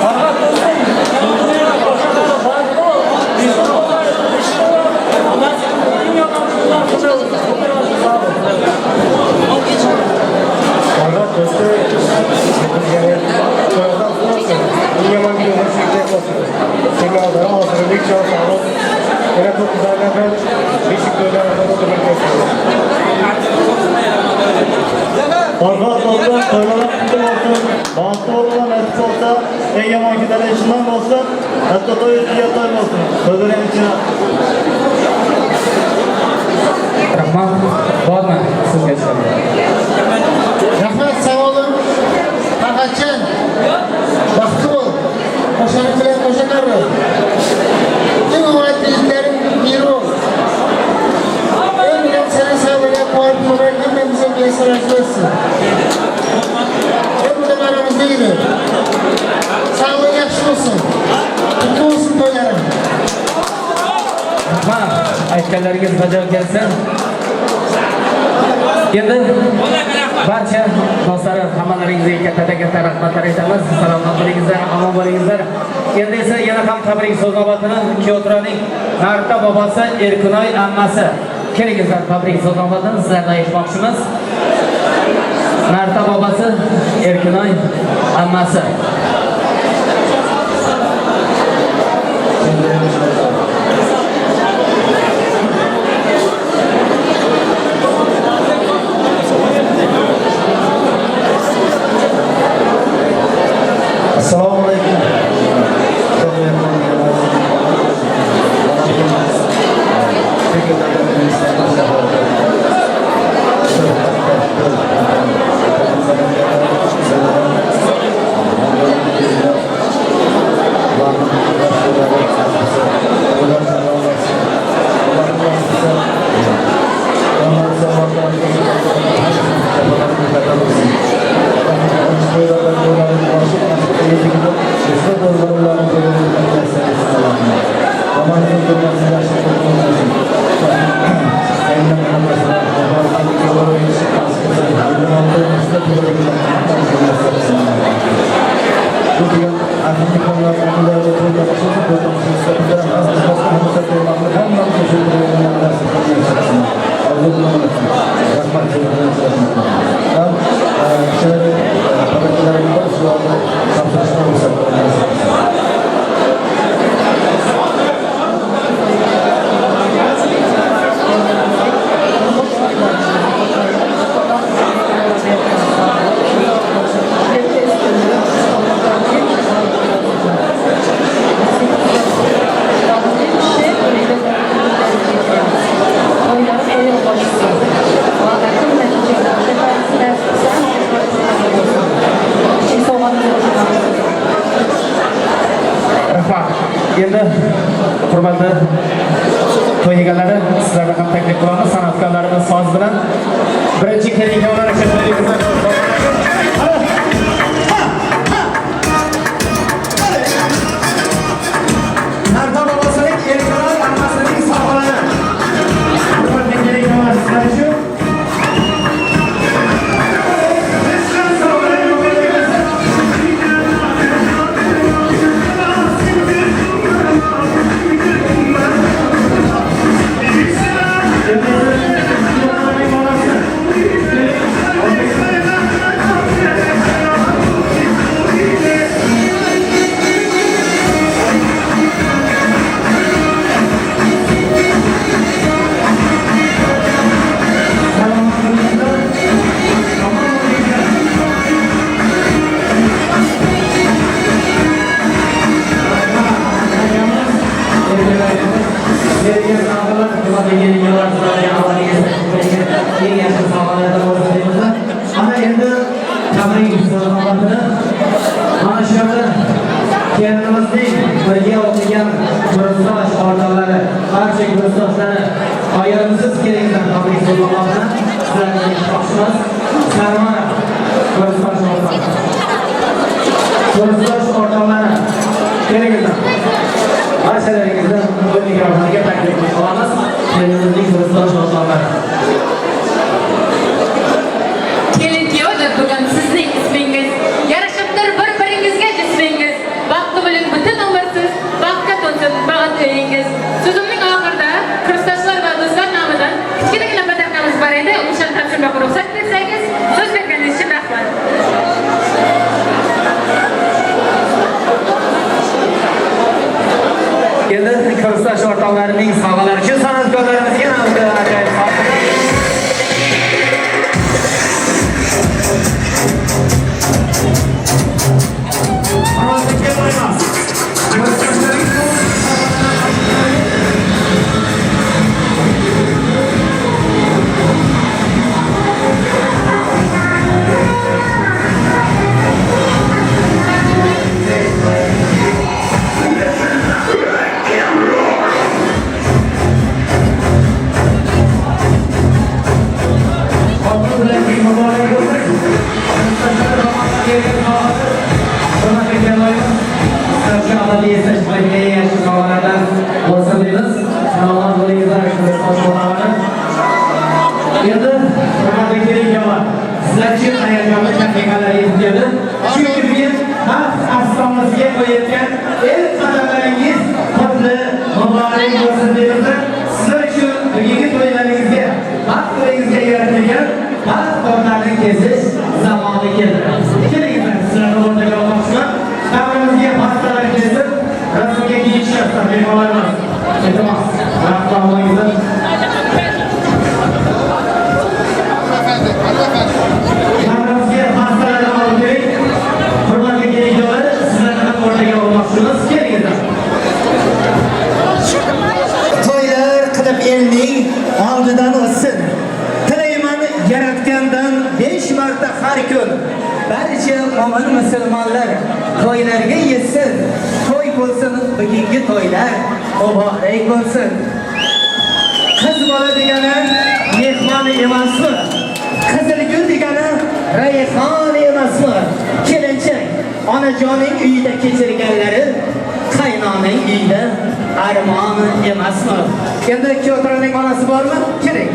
Farhad dostum, Farhad dostu, eng yomon kunlar sizga bo'lsin. Semalari hozirlik chog' sog'liq. Yana 9 oydan beshik to'ylarida o'tirib ketsin. Farhad dostum, to'ylar qutlu bo'lsin. Baxtli bo'linglar, nasib bo'lsa, eng yomon kunlar ichidan bo'lsin. Hatto to'y ustiga to'y bo'lsin. To'ylaring ichida. Rahmat. Bormi sizga savol? Rahmat, savolim. Farhadjon, baxtli bo'l. Qo'shaning bilan qo'sha qari. Eng omadli yigitlaring biri bo'l. Ömrüm seni sağlığa puan mubarak hepimize müyesser etsin. Ömrüm aramızda gider. Sağlığın yaxshi olsun. Kutlu olsun to'ylaring. Rahmat. Aytganlaringiz bajo kelsin. Endi barcha do'stlarim, hammalaringizga katta-katta rahmatlar aytamiz. Salomat bo'lingizlar, omon bo'lingizlar. Endi esa yana ham tabrik so'z nobатini Kyotroning Narta bobosi Erkinoy ammasi. Kelingizlar, tabrik so'z nobатini sizlardan eshitmoqchimiz. Narta bobosi Erkinoy ammasi. Assalomu alaykum. Bu aziz mehmonlar oldida to'y tomosha, to'y tomoshasida bizlar ham hammamiz hammamiz shu nasib qilsin. Orzu qilaman. Rahmat. Ham kishilarga barakalarimiz bor, shularni topshirishni ruxsat qilamiz. Rahmat. Endi hurmatli to'y egalari, sizlarni ham taklif qilamiz san'atkorlarimiz soz bilan. Birinchi kelin-kuyovlar uchun Narta bobosining erkalar ammasining sovg'alari. Hurmatli kelin-kuyovlar, sizlar uchun eng yaxshi sovg'alardan bo'lsin deymiz. Ana endi tabrik navbatini mana shu yerda kelinimizning birga o'qigan kursdosh o'rtoqlari, barcha kursdoshlari ayrimsiz kelinglar tabrik navbatini sizlarga eshitmoqchimiz. Sarvar kursdosh o'rtoq. Kursdosh o'rtoqlari kelinglar. Barchalaringizni to'y mikrofoniga taklif qilamiz. Kelinimizning kursdosh o'rtoqlari. Kelin-kuyovdir bugun sizning ismingiz. Yarashibdir bir-biringizga jismingiz. Baxtli bo'ling butun umrsiz, baxtga to'lsin bag'it uyingiz. So'zimning oxirida kursdoshlar va do'stlar nomidan kichkinagina padarkamiz bor edi. O'shani topshirmoqqa ruxsat bersangiz, so'z berganingiz uchun rahmat. Endi kursdosh o'rtoqlarining sovg'alari uchun san'atkorlarimizga ajoyib sovg'a. Endi hurmatli kelin-kuyovlar, sizlar uchun hayajonli daqiqalar yetib keldi. Chunki bugun baxt afsonasiga qo'yayotgan ilk qadamlaringiz qutli muborak bo'lsin deymiz. Sizlar uchun bugungi to'ylaringizga, baxt to'yingizga yaratilgan baxt tortlarini kesish zamoni keldi. Kelinglar, sizlarni o'rtaga olmoqchiman. Davrimizga pastalar kesib, rasmga kiyishyapti mehmonlarimiz. Iltimos, vaqt olmangizlar. Davrimizga pastalarni olib keling. Hurmatli kelin-kuyovlar, sizlarni ham o'rtaga olmoqchimiz. Kelinglar. To'ylar qilib elning oldidan o'tsin. Tilayman yaratgandan 5 marta har kun barcha mo'min musulmonlar to'ylarga yetsin. To'y bo'lsin bugungi to'ylar muborak bo'lsin. Qiz bola degani mehmon emasmi? Qizilgul degani rayhon emasmi? Kelinchak onajoning uyida kechirganlari qaynoning uyida armon emasmi? Endi Kyotraning onasi bormi? Keling.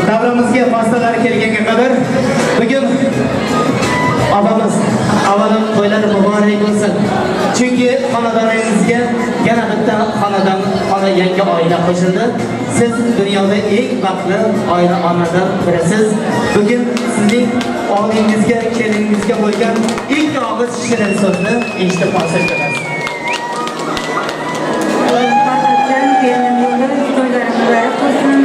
Davramizga pastalar kelganga qadar bugun opamiz Avvalo to'ylar muborak bo'lsin. Chunki xonadoningizga yana bitta xonadon, xona yangi oila qo'shildi. Siz dunyoda eng baxtli oila onadan birisiz. Bugun sizning oldingizga, keliningizga bo'lgan ilk og'iz shirin so'zni eshitib qolsak bo'ladi. Farhatjon, kelinim Yulduz, to'ylari muborak bo'lsin.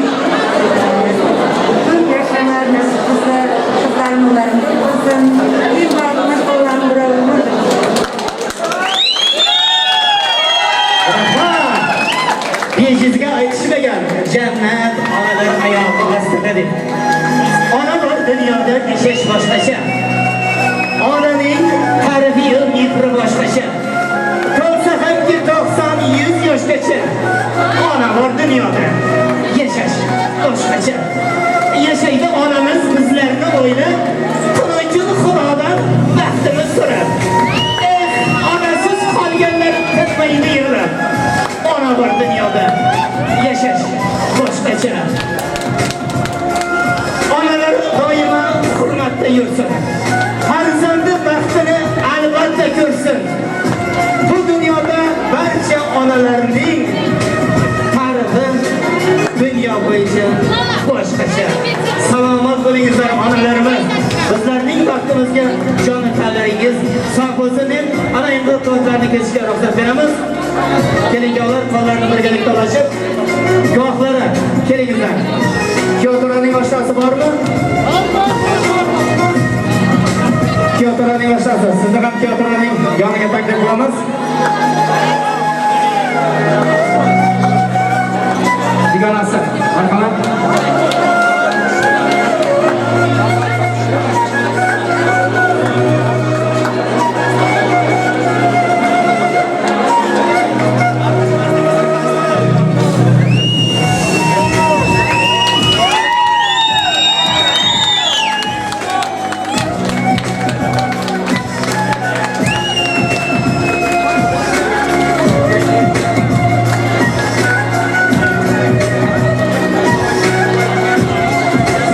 Ko'p yashanglar, nasib qilsa, qizlarim o'g'larim ko'p bo'lsin. Eng baxtli Allohning bir umrdir. Bejizga aytishmagan, jannat onalar oyog'i ostida deb. Ona bor dunyoda yashash boshqacha. Onaning ta'rifi mehri boshqacha. To'lsa hamki 90-100 yoshgacha. Ona bor dunyoda yashash boshqacha. Yashaydi onamiz bizlarni o'ylab, tunu kun Xudodan baxtimiz so'rab. Eh, onasiz qolganlar tinmaydi yig'lab. Ona bor dunyoda yashash boshqacha. Onalar doimo hurmatda yursin. Farzandi baxtini albatta ko'rsin. Bu dunyoda barcha onalarning ta'rifi dunyo bo'yicha boshqacha. Salomat bo'lingizlar onalarimiz. Bizlarning baxtimizga joni tanlaringiz sog' bo'lsin deb ana endi to'ylarni kesishga ruxsat beramiz. Kelingolar qo'llarini birgalikda ulashib, guvohlari kelingizlar. Kuyovto'raning oshnasi bormi? Kuyovto'raning oshnasi, sizni ham kuyovto'raning yoniga taklif qilamiz. Dugonasi, marhamat.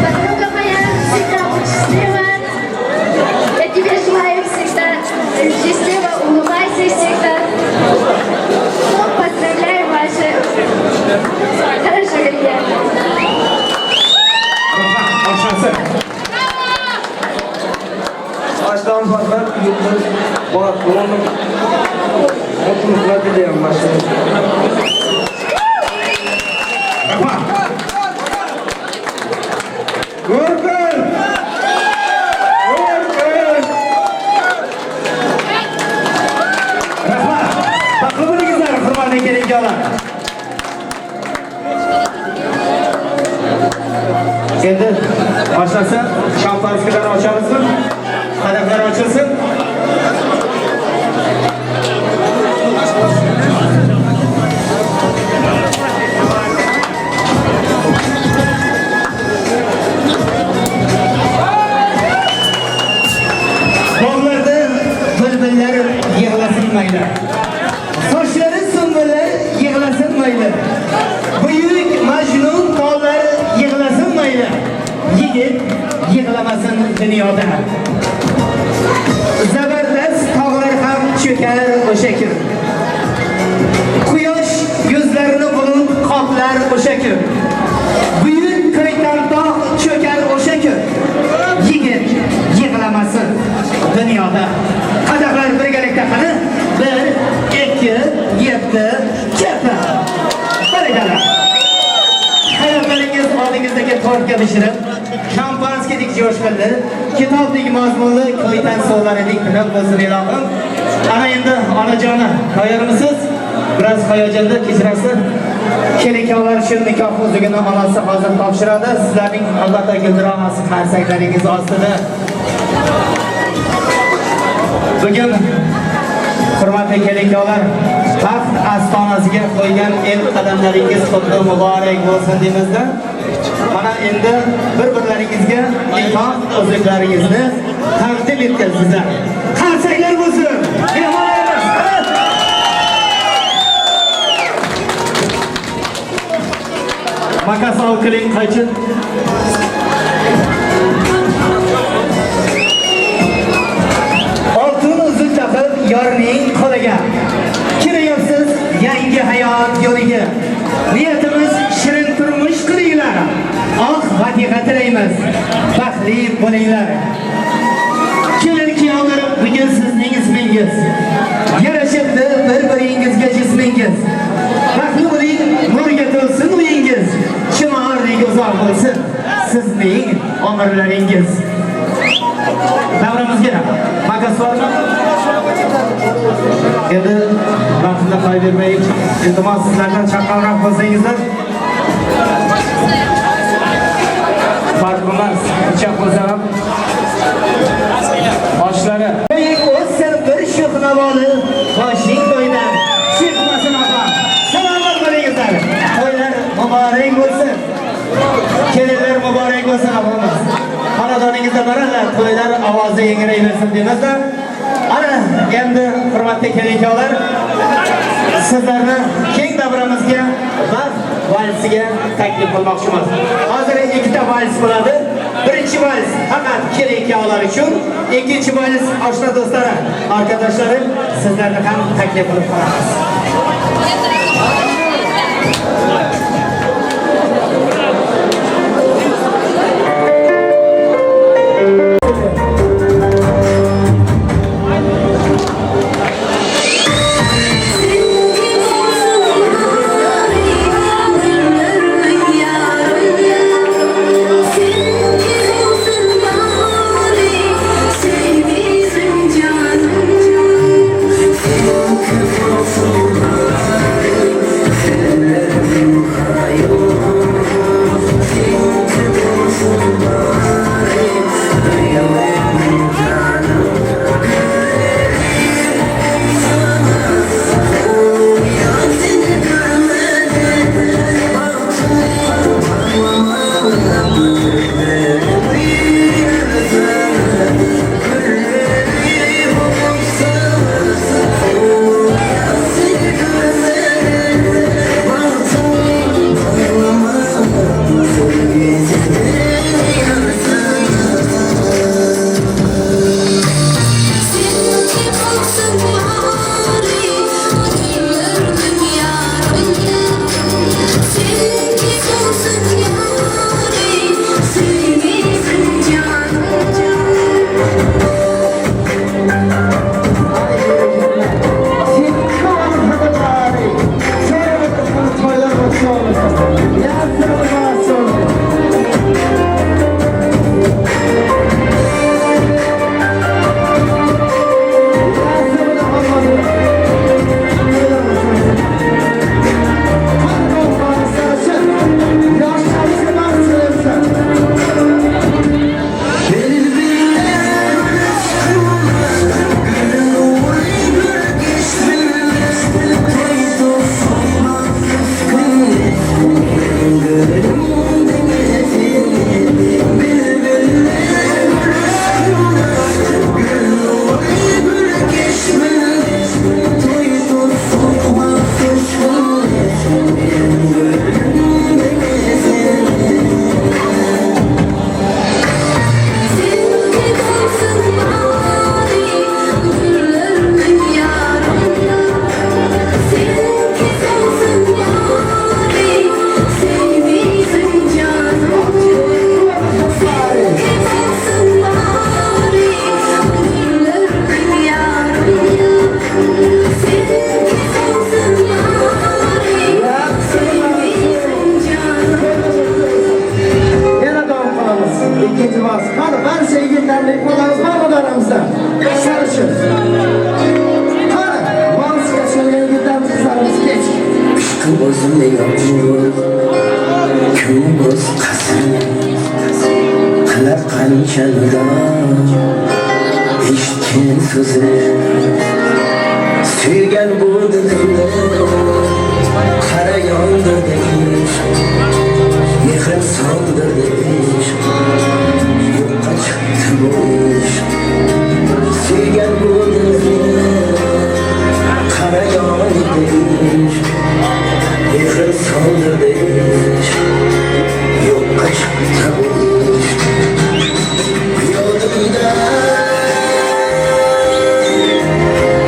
Подруга моя всегда будь счастлива. Я тебе желаю всегда счастливо, улыбайся всегда. Ну, поздравляю ваши. Хорошего дня. Oshnasi. Oshnam Farhat, Yulduz, baxtli bo'ling. Mutluluklar tilayman shu. Rahmat. Ko'rkal! Ko'rkal! Rahmat. Baxtli bo'lingizlar, hurmatli kelingolar. Endi oshnasi, shampanskilar ochamizmi? Qadahlar ochilsin. Bog'larda bulbullar yig'lasin mayli. Sochlari sumbullar yig'lasin mayli. Buyuk Majnun tollar yig'lasin mayli. Yigit yig'lamasin dunyoda. Zabardast tog'lar ham cho'kar o'sha kun. Quyosh yuzlarini bulut qoplar o'sha kun. Buyuk Ko'ytantog' cho'kar o'sha kun. Yigit yig'lamasin dunyoda. Qadahlar birgalikda qani? 1 2 7 ketdi. Barakalla. Hayotlaringiz oldingizdagi tortga pishirib, shampanskidek jo'shqinli, kitobdek mazmunli, ko'ytan suvlaridek tiniq bo'lsin ilohim. Ana endi onajoni, tayyormisiz? Biroz hayajonda kechirasiz. Kelinkovlar uchun nikoh uzugini onasi hozir topshiradi. Sizlarning albatta guldiromasi qarsaklaringiz ostida. Bugun hurmatli kelinkovlar, baxt astonasiga qo'ygan ilk qadamlaringiz qutlu muborak bo'lsin deymizda. Mana endi bir-birlaringizga nikoh uzuklaringizni taqdim etkazingizlar. Qarsaklar bo'lsin. Mehmonlarimiz. Makas olib keling, qaychin. Oltin Hayot yo'liga. Niyatimiz shirin turmush quringlar. Oq fatiha tilaymiz. Baxtli bo'linglar. Kelin kuyovlar, bugun sizning ismingiz. Yarashibdi bir-biringizga jismingiz. Baxtli bo'ling, nurga to'lsin uyingiz. Chinordek uzoq bo'lsin sizning umrlaringiz. Davramizga makas bormi? Endi vaqtni qo'yib bermaylik. Iltimos sizlardan chaqqonroq bo'lsangizlar. Farq emas, pichoq bo'lsa ham boshlari. O'zsin bir shuh navoli, boshing to'ydan chiqmasin opa. Salomat bo'lingizlar. To'ylar muborak bo'lsin. Kelinlar muborak bo'lsin opamiz. Xonadoningizda baralla to'ylar ovozi yangrayversin deymizlar. Ana endi hurmatli kelin-kuyovlar, sizlarni keng davramizga baxt valsiga taklif qilmoqchimiz. Hozir ikkita vals bo'ladi. Birinchi vals faqat kelin-kuyovlar uchun, ikkinchi vals oshna do'stlari, arkadaşları sizlarni ham taklif qilib qolamiz.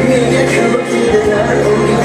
Menga kim dedilar, unga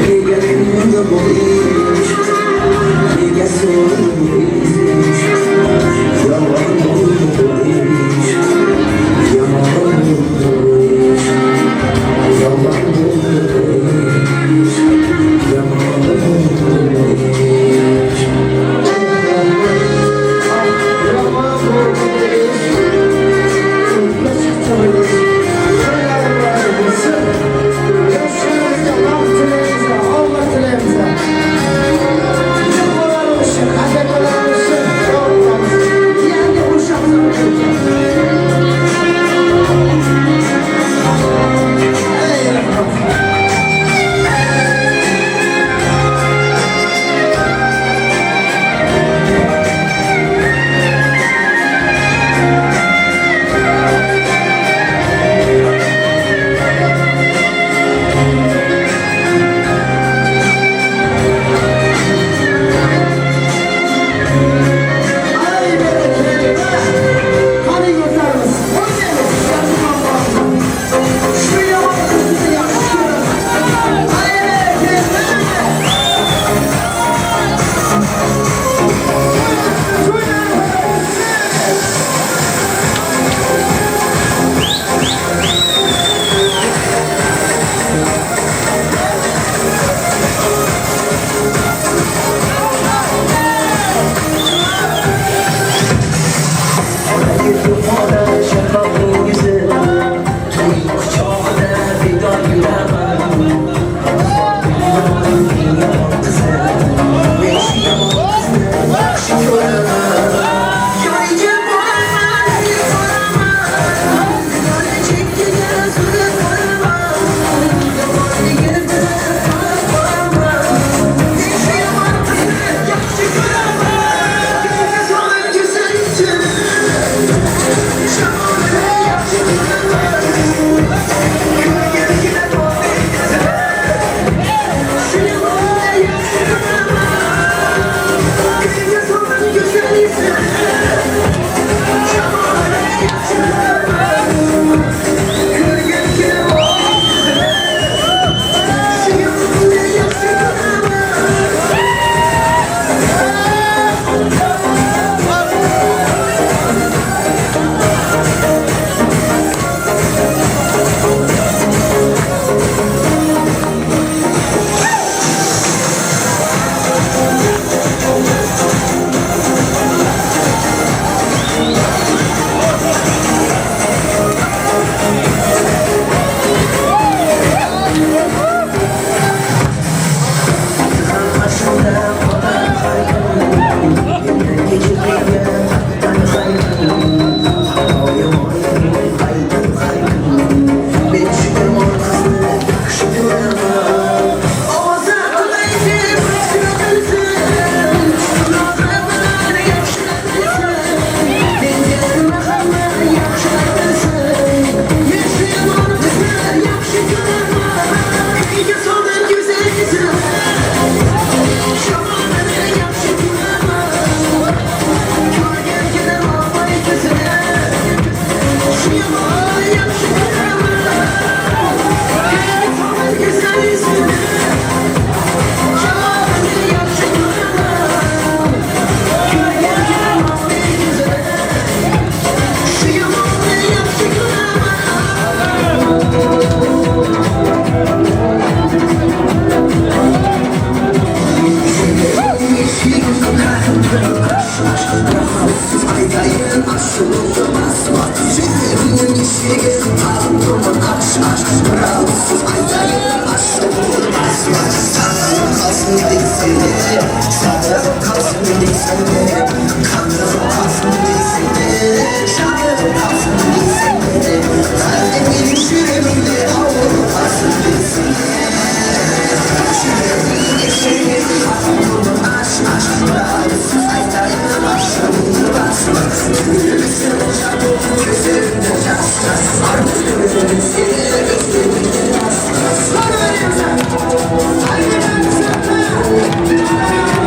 Nega qildi bu ish? Nega so'rdi bu ish? Yomon bo'ldi bu ish. Yomon bo'ldi bu ish. Yomon bo'ldi bu ish. Yomon bo'ldi bu ish. Yomon bo'ldi bu ish. To'ylar muborak bo'lsin. Yoshlarimizga baxt tilaymiz, omad tilaymiz. Mehmonlar uchun, aka-ukalar uchun duo qilamiz. Yangi qo'shiqimiz Ey rahmat. Ay bereketli. Qani yurtlarimiz, o'ynaymiz. Shu yomon qizni yaxshi ko'raman. Ay bereketli. To'ylar bo'lsin. Şafaqın yüzü, Toy quchog'ida bedor yuraman. Yomon qizi, men shu yomon qizni yaxshi ko'raman. Yoyga boraman, boraman, Nora chekkaga surib boraman. Yomonligini bilib boraman. Men shu yomon qizni yaxshi ko'raman. So'ng go'zal yuzim, Shamolini yaxshi ko'raman. Ko'rgangina Shu yomonni yaxshi ko'raman. Ko'rga so'ng go'zal yuzim, Shamolini yaxshi ko'raman. Ko'rgangina Shu yomonni yaxshi ko'raman.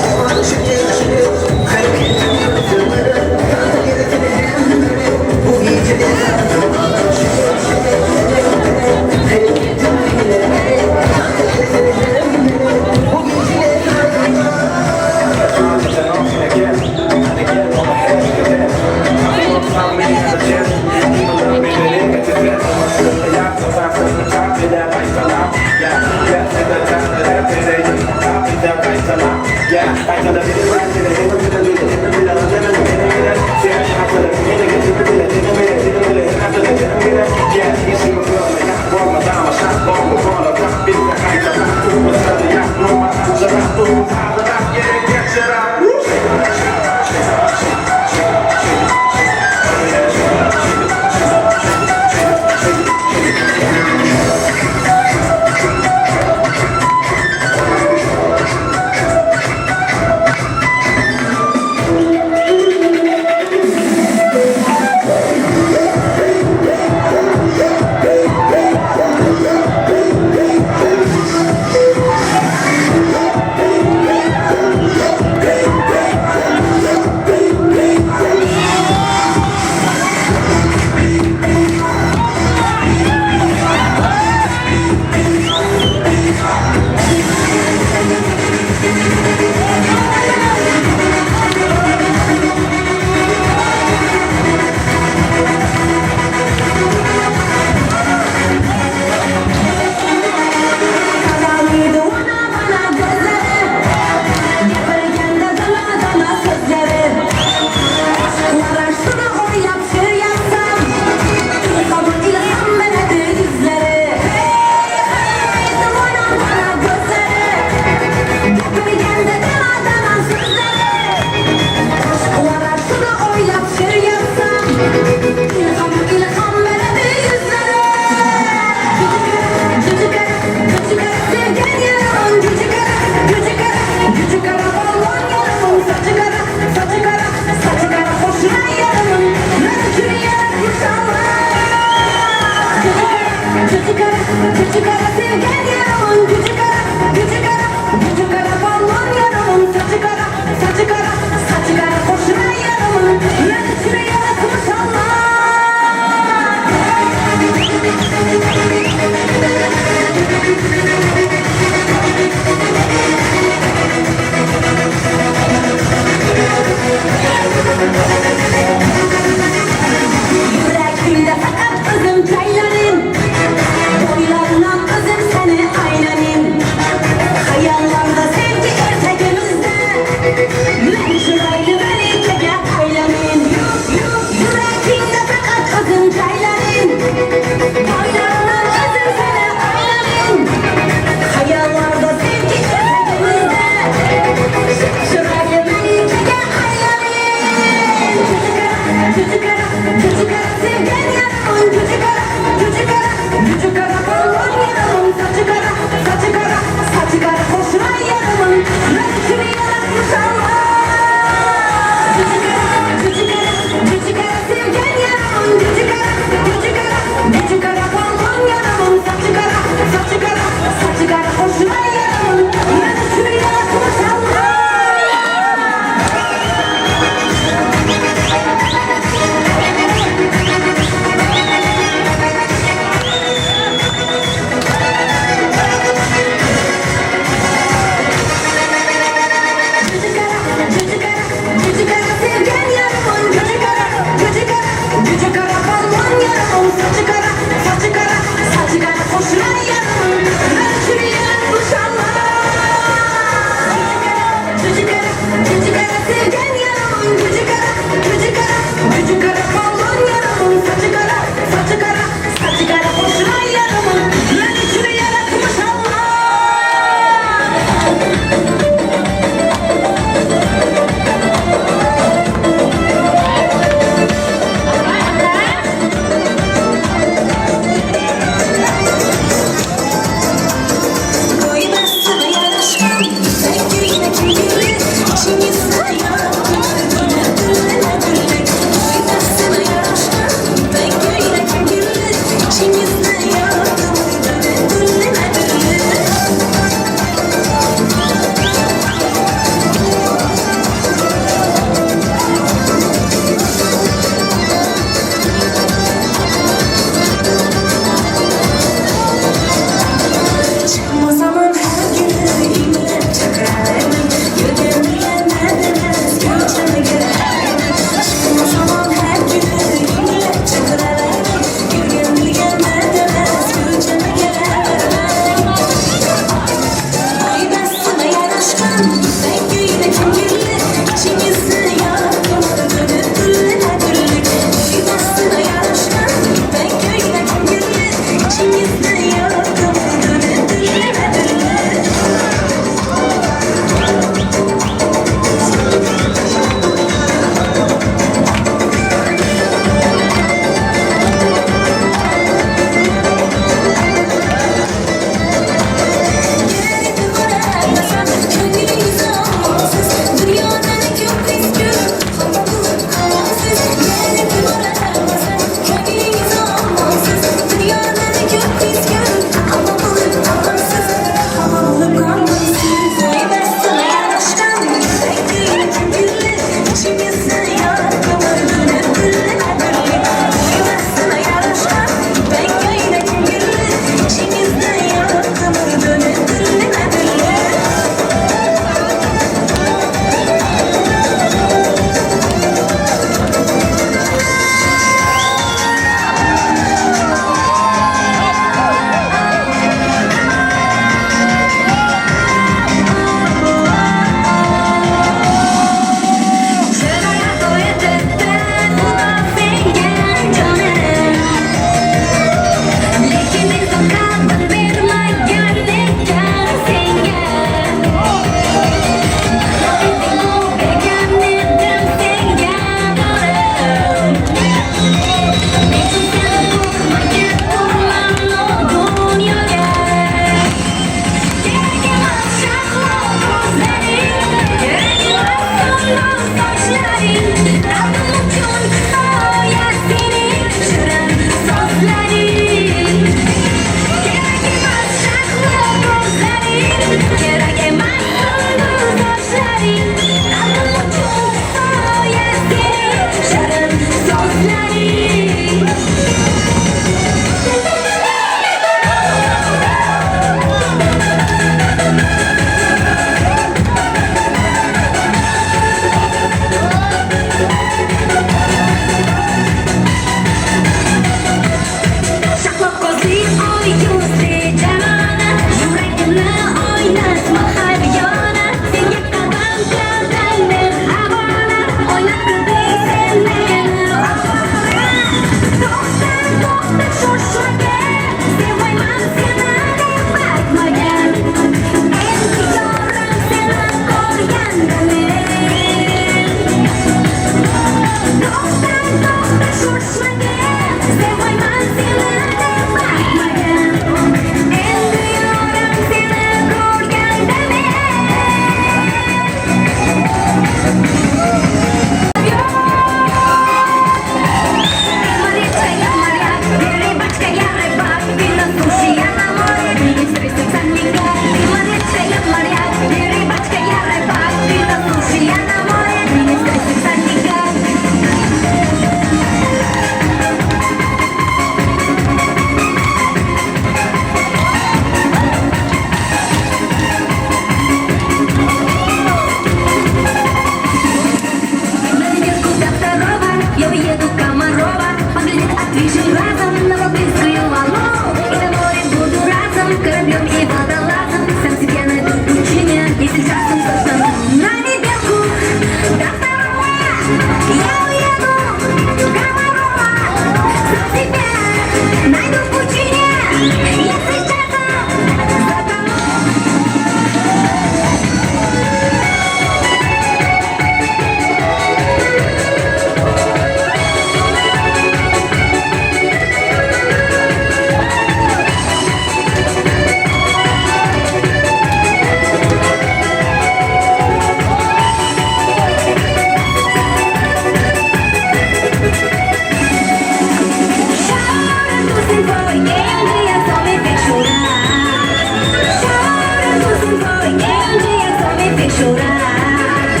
Chorar.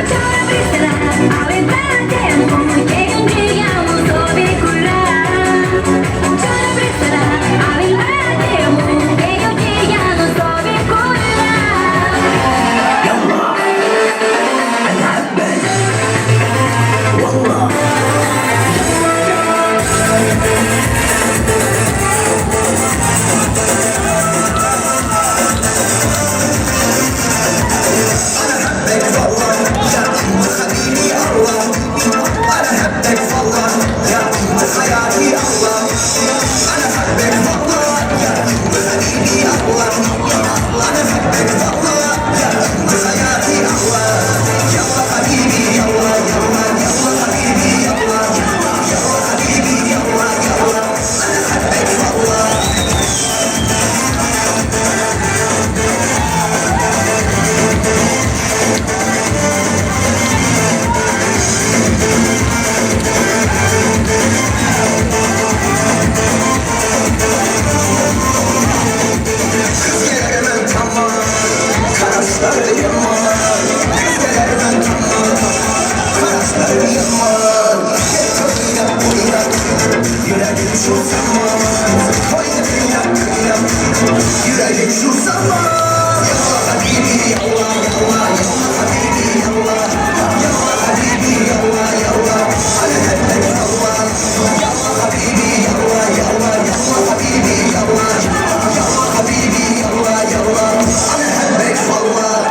Chora triste, aventar tiempo que un día no sabe curar. Chora triste, aventar tiempo que un día no sabe curar. يلا انا حبك والله. انا حبك والله يا انت حبيبي الله، انا حبك والله يا انت حياتي الله، انا حبك والله يا انت حبيبي الله، انا حبك والله يا انت حياتي الله. يلا حبيبي يلا يلا يلا حبيبي يلا يلا حبيبي يلا يلا انا حبك والله. Kız gelir ben tamam, karaşları yaman. Kız gelir ben tamam, karaşları yaman. Kıyam kıyam, yüreğim şu zaman. Kıyam kıyam, yüreğim şu zaman. Yalla habibi yalla yalla yalla habibi yalla yalla habibi yalla yalla أنا حبك والله. يلا حبيبي يلا يلا يلا حبيبي يلا يلا حبيبي يلا يلا أنا حبك والله.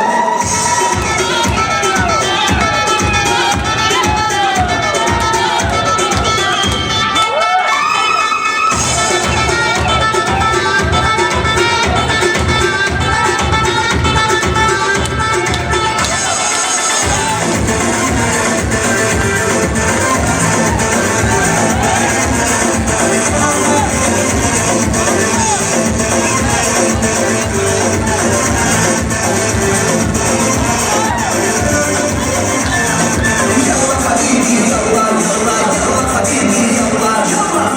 يلا حبيبي يلا يلا يلا حبيبي يلا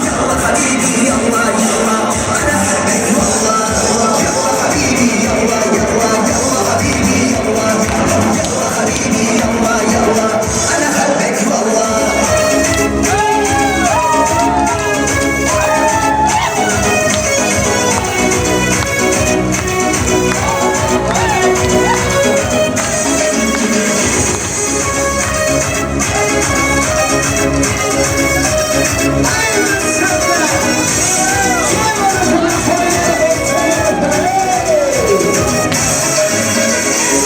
يلا حبيبي يلا يلا أنا حبك والله. يلا حبيبي يلا يلا يلا حبيبي يلا يلا حبيبي يلا يلا أنا حبك والله.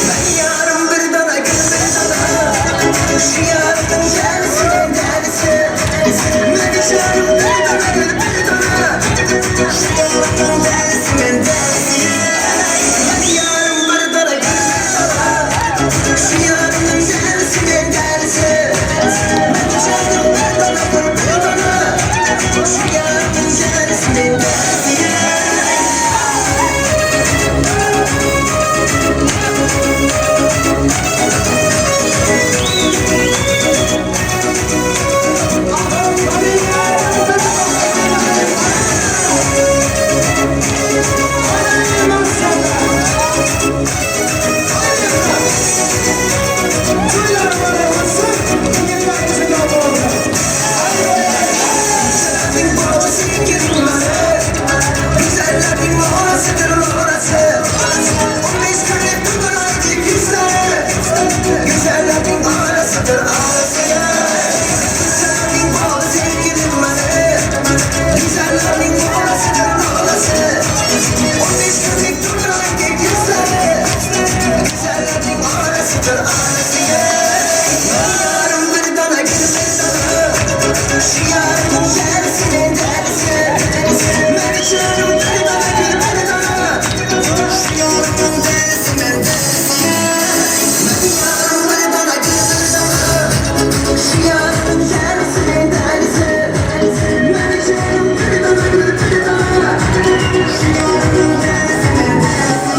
Ben yarım bir dana gül bir dana, şu yarımın dersi dersi. Ben yarım bir dana gül bir dana, şu yarımın dersi dersi. Ben yarım bir dana gül bir dana, şu yarımın dersi dersi. Ben yarım bir dana gül bir dana, şu yarımın dersi dersi. Güzellerin orasıdır orası. 15 günlük duraydı güzel. Güzellerin arasıdır arası. Güzellerin balı sevgilim beni. Güzellerin orasıdır orası. 15 günlük duraydı güzel. Güzellerin arasıdır arası. Yarım bir dana gül bir dana, şu yarımın dersinin dersi. Ben içerim bir dana gül bir dana, şu yarımın dersinin dersi. Ben yarım bir dana gül bir dana, şu yarımın dersinin dersi. Ben içerim bir dana gül bir dana, şu yarımın dersinin dersi.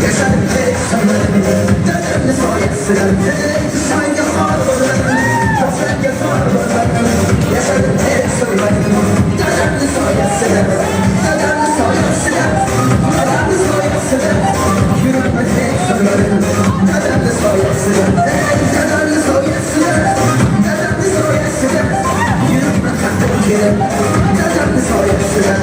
Yashadim hech so'nmadim, dadamni soyasida. Ey, dushmanga xor bo'lmadim, yoshlarga zor bo'lmadim. Yashadim hech so'nmadim, dadamni soyasida. Dadamni soyasida, dadamni soyasida. Yuribman hech so'nmadim, dadamni soyasida. Ey, dadamni soyasida, dadamni soyasida. Yuribman qaddim kelib, dadamni soyasida.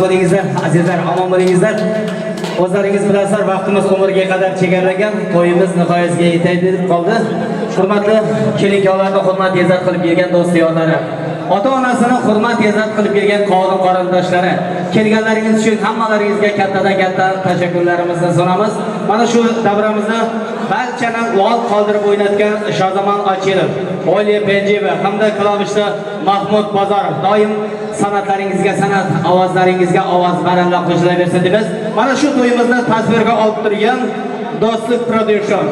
Salomat bo'lingizlar, azizlar, omon bo'lingizlar. O'zlaringiz bilasizlar, vaqtimiz umrga qadar chegaralangan, to'yimiz nihoyasiga yetay deb qoldi. Hurmatli kelin-kuyovlarni hurmat izzat qilib kelgan do'st yorlari, ota-onasini hurmat izzat qilib kelgan qavm qarindoshlari, kelganlaringiz uchun hammalaringizga kattadan katta tashakkurlarimizni sunamiz. Mana shu davramizni barchani lol qoldirib o'ynatgan Shahzamon Ochilov, Oliya Penjeva hamda klavishda Mahmud Bozorov doim san'atlaringizga san'at, ovozlaringizga ovoz baralla qo'shilaversin deymiz. Mana shu to'yimizni tasvirga olib turgan Do'stlik Production.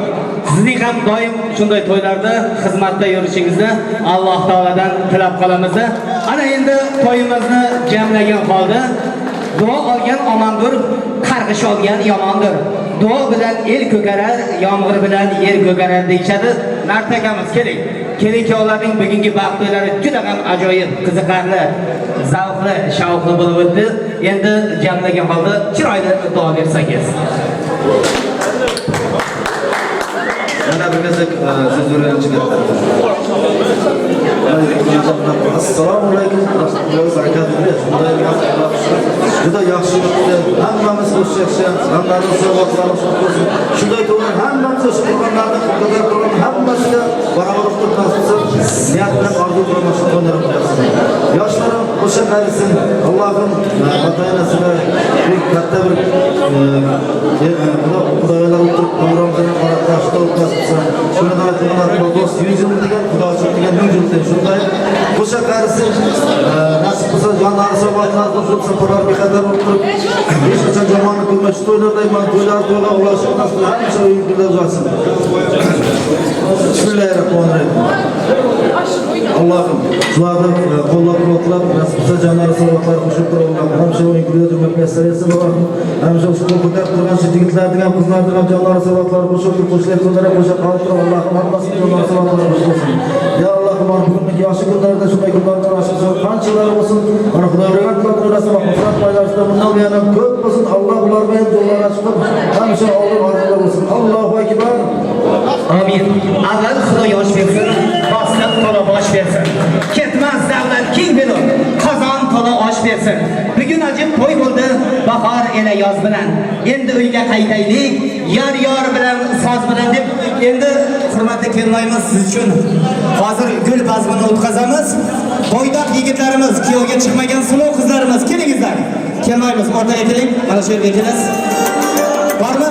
Sizning ham doim shunday to'ylarda xizmatda yurishingizni Alloh taoladan tilab qolamiz. Ana endi to'yimizni jamlagan holda, duo olgan omondir, qarg'ish olgan yomondir. Duo bilan el ko'karar, yomg'ir bilan yer ko'karar deyishadi. Nart akamiz, keling. Kelin-kuyovlarning bugungi baxt to'ylari juda ham ajoyib, qiziqarli, zavqli, shavqli bo'lib o'tdi. Endi jamlagan holda chiroyli duo bersangiz. Yana bir gezek söz verençiler. Assalomu alaykum rahmatullohi va barakatuh. Juda yaxshi o'tdi. Hammamiz o'sha hammamiz sovg'atlarimiz bo'lsin. Shunday to'g'ri hammamiz o'sha qurbanlarni qadar turgan hammasiga barobar qilib nasib qilsin. Niyat bilan orzu qilaman shu to'ylarni qilsin. Yoshlarim o'sha qarisin. Allohim ota-onasini bir katta bir xudoylar o'tirib umrimizni barakatli qilsin. Shuni da aytaman, do'st 100 yil degan, xudochi degan 1000 yil degan. Shunday o'sha qarisin nasib qilsa jonlari sog'liqlari qo'shilib safarlar bexatar bo'lib turib hech qachon yomonni ko'rmay shu to'ylarday mana to'ylar to'yga ulashib nasib hamisha uyingizda uzasin. Bismillahirrohmanirrohim. Allohim shularni qo'llab-quvvatlab nasib qilsa jonlari sog'liqlari qo'shilib turib Allohim hamisha uyingizda yurib muyassar etsin. Allohim hamisha shu qo'l ko'tarib turgan shu yigitlarning ham qizlarning ham jonlari sog'liqlari qo'shilib turib qo'shilib to'ylarga qo'sha qolib turib Allohim hammasining jonlari sog'liqlari qo'shilsin. Ya Allohim mana bugungi yaxshi kunlarda shunday kunlarni nasib qilsin. Qanchalar bo'lsin, mana Xudo bergan tilaklarni maghfirat paylasida bundan buyon ham ko'p bo'lsin. Alloh ularga ham yo'llar ochib, hamisha oldin orzular bo'lsin. Allohu akbar. Amin. Avval Xudo yosh bersin, boshliq to'la bosh bersin. Ketmas davlat keng bo'lib, qozon to'la osh bersin. Bugun ajib to'y bo'ldi, bahor ila yoz bilan. Endi uyga qaytaylik, yor yor bilan, soz bilan deb endi hurmatli kelinlarimiz siz uchun hozir gul bazmini o'tkazamiz. Bo'ydoq yigitlarimiz, kuyovga chiqmagan suluv qizlarimiz, kelingizlar. Kelinlarimiz o'rtaga keling, mana shu yerga kelasiz. Bormi?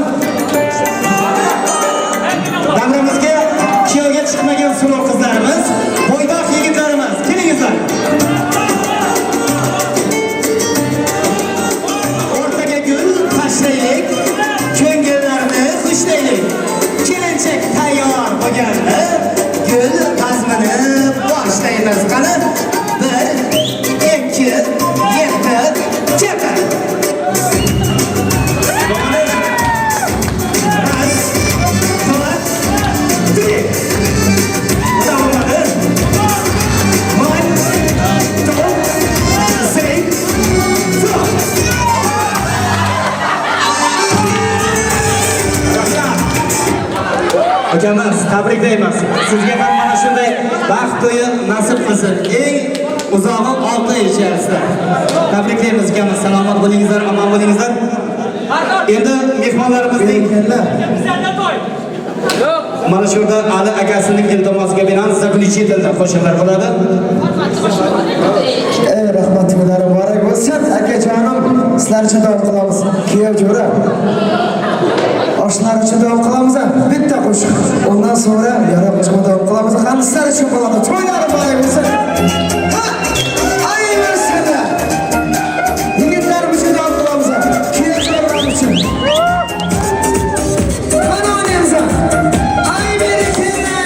Davramizga kuyovga chiqmagan suluv qizlarimiz, bo'ydoq yigitlarimiz, kelingizlar. O'rtaga gul tashlaylik, ko'ngillarni xushlaylik. Kelinchak tayyor bo'lganda gul bazmini boshlaymiz. Qani? 1 2 7 ketdi. Раз, два, три. Tamamladı. 1, 2, 3, 4. Ukamiz, tabriklaymiz. Sizga ham mana shunday baxt to'yi nasib qilsin. Eng uzog'i 6 oy icharisida. Tabriklaymiz ukamiz. Salomat bo'lingizlar, omon bo'lingizlar. Endi mehmonlarimizning mana shu yerda Ali akasining iltimosiga binoan заключительный qo'shiqlar bo'ladi. Ey rahmat to'ylari muborak bo'lsin, akajonim. Sizlar uchun duo qilamiz. Kuyov jo'ra. Oshlar uchun duo qilamiz. Bitta qo'shiq. Undan so'ra yana qo'shiq duo qilamiz. Qani sizlar uchun bo'ladi. To'ylari muborak bo'lsin. Ha! Ay bersinlar. Yigitlar uchun duo qilamiz. Kuyov jo'ralar uchun. Qani o'ynaymiz. Ay bersinlar.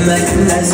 Görünmez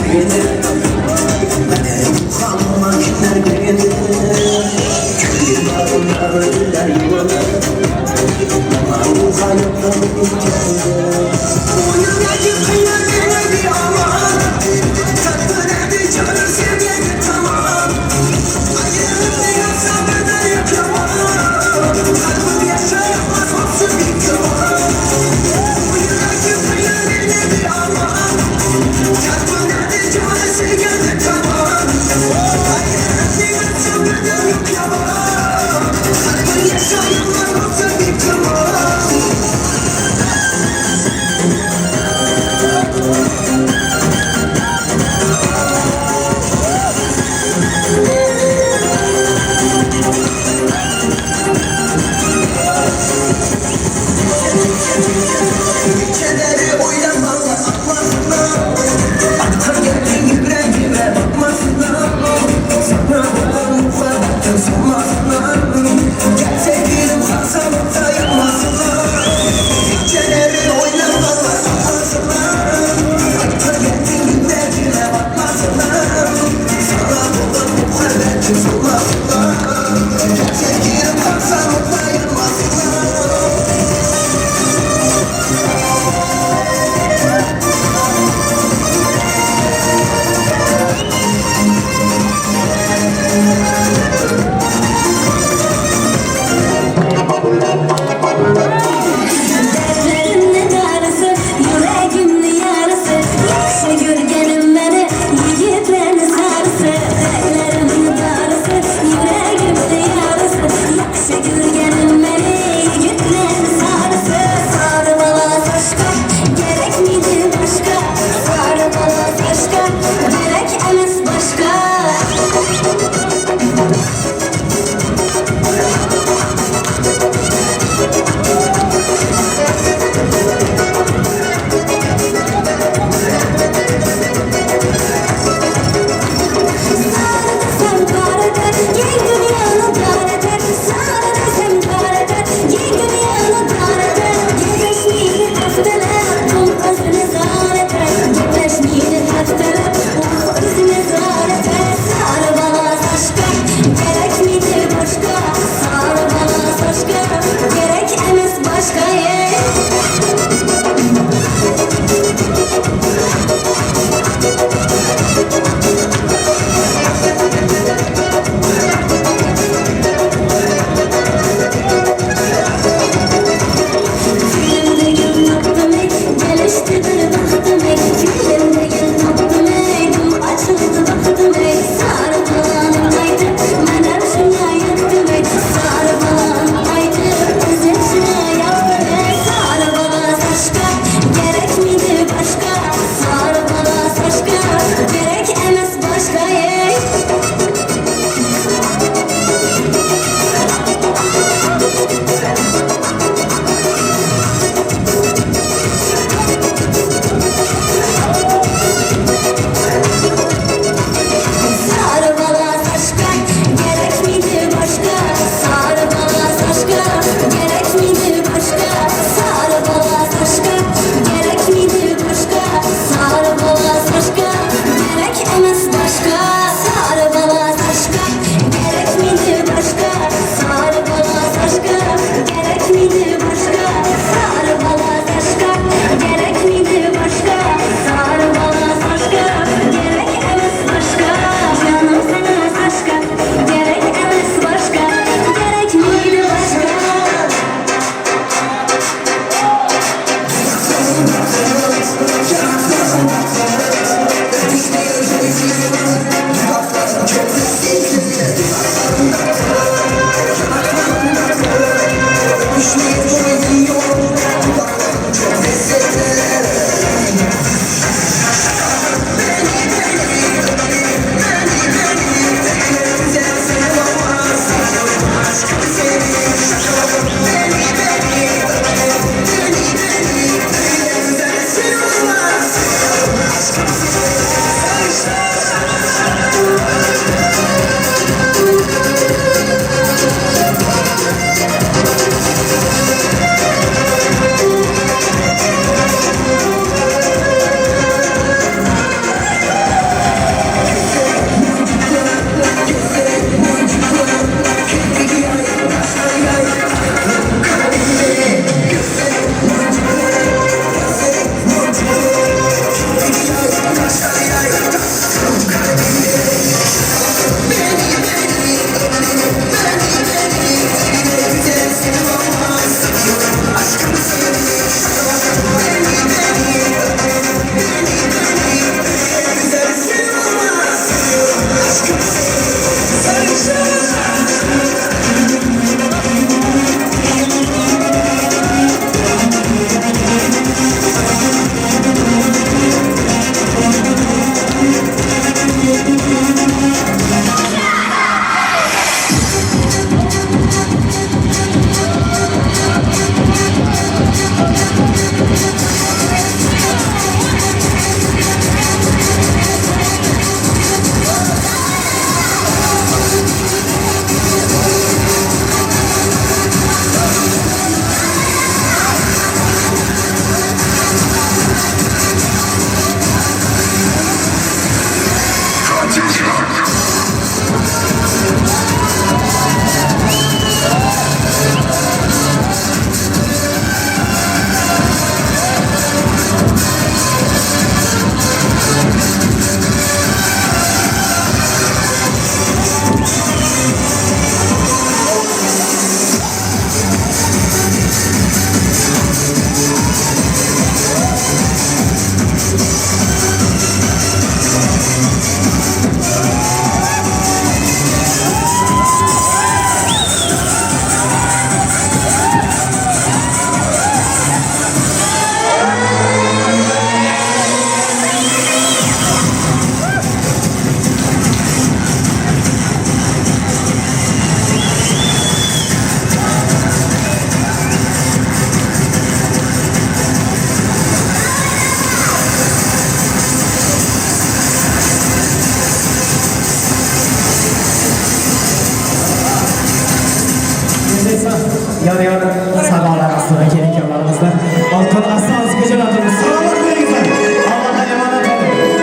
Yor-yor sadolar ostida kelin-kuyovlarimizni oltin astoziga jo'natamiz. Salomat bo'linglar. Allohga omonat bo'ling.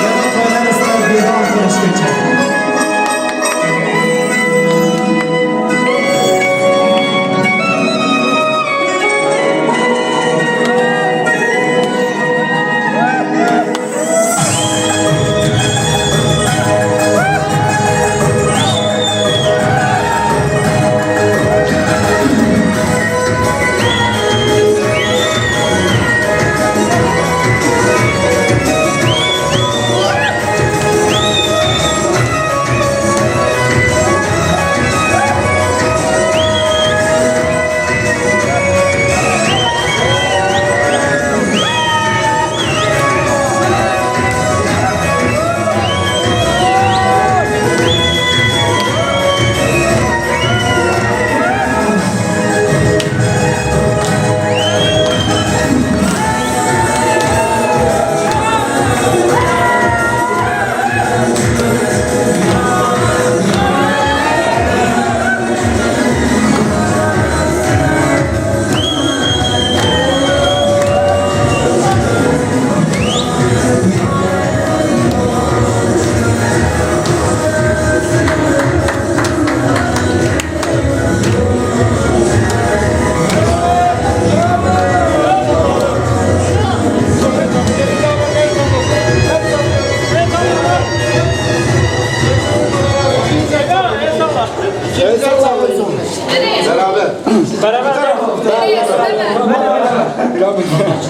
Yana to'ylarimizda bedor ko'rishguncha.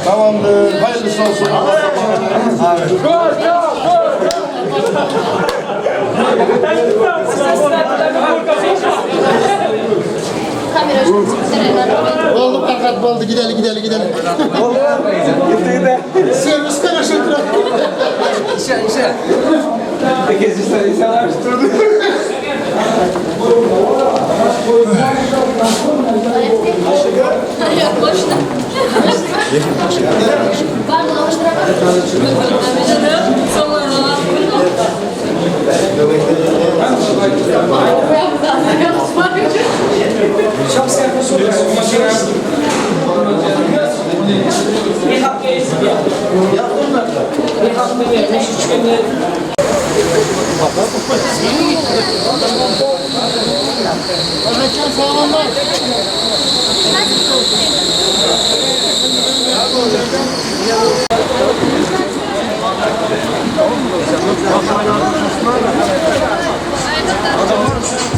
Tamamdır. Hayırlısı olsun. Oldu fakat oldu. Gidelim gidelim gidelim. Servis karıştı. İşe işe. Herkes insanlar durdu. Mehmetcan sağlamlar.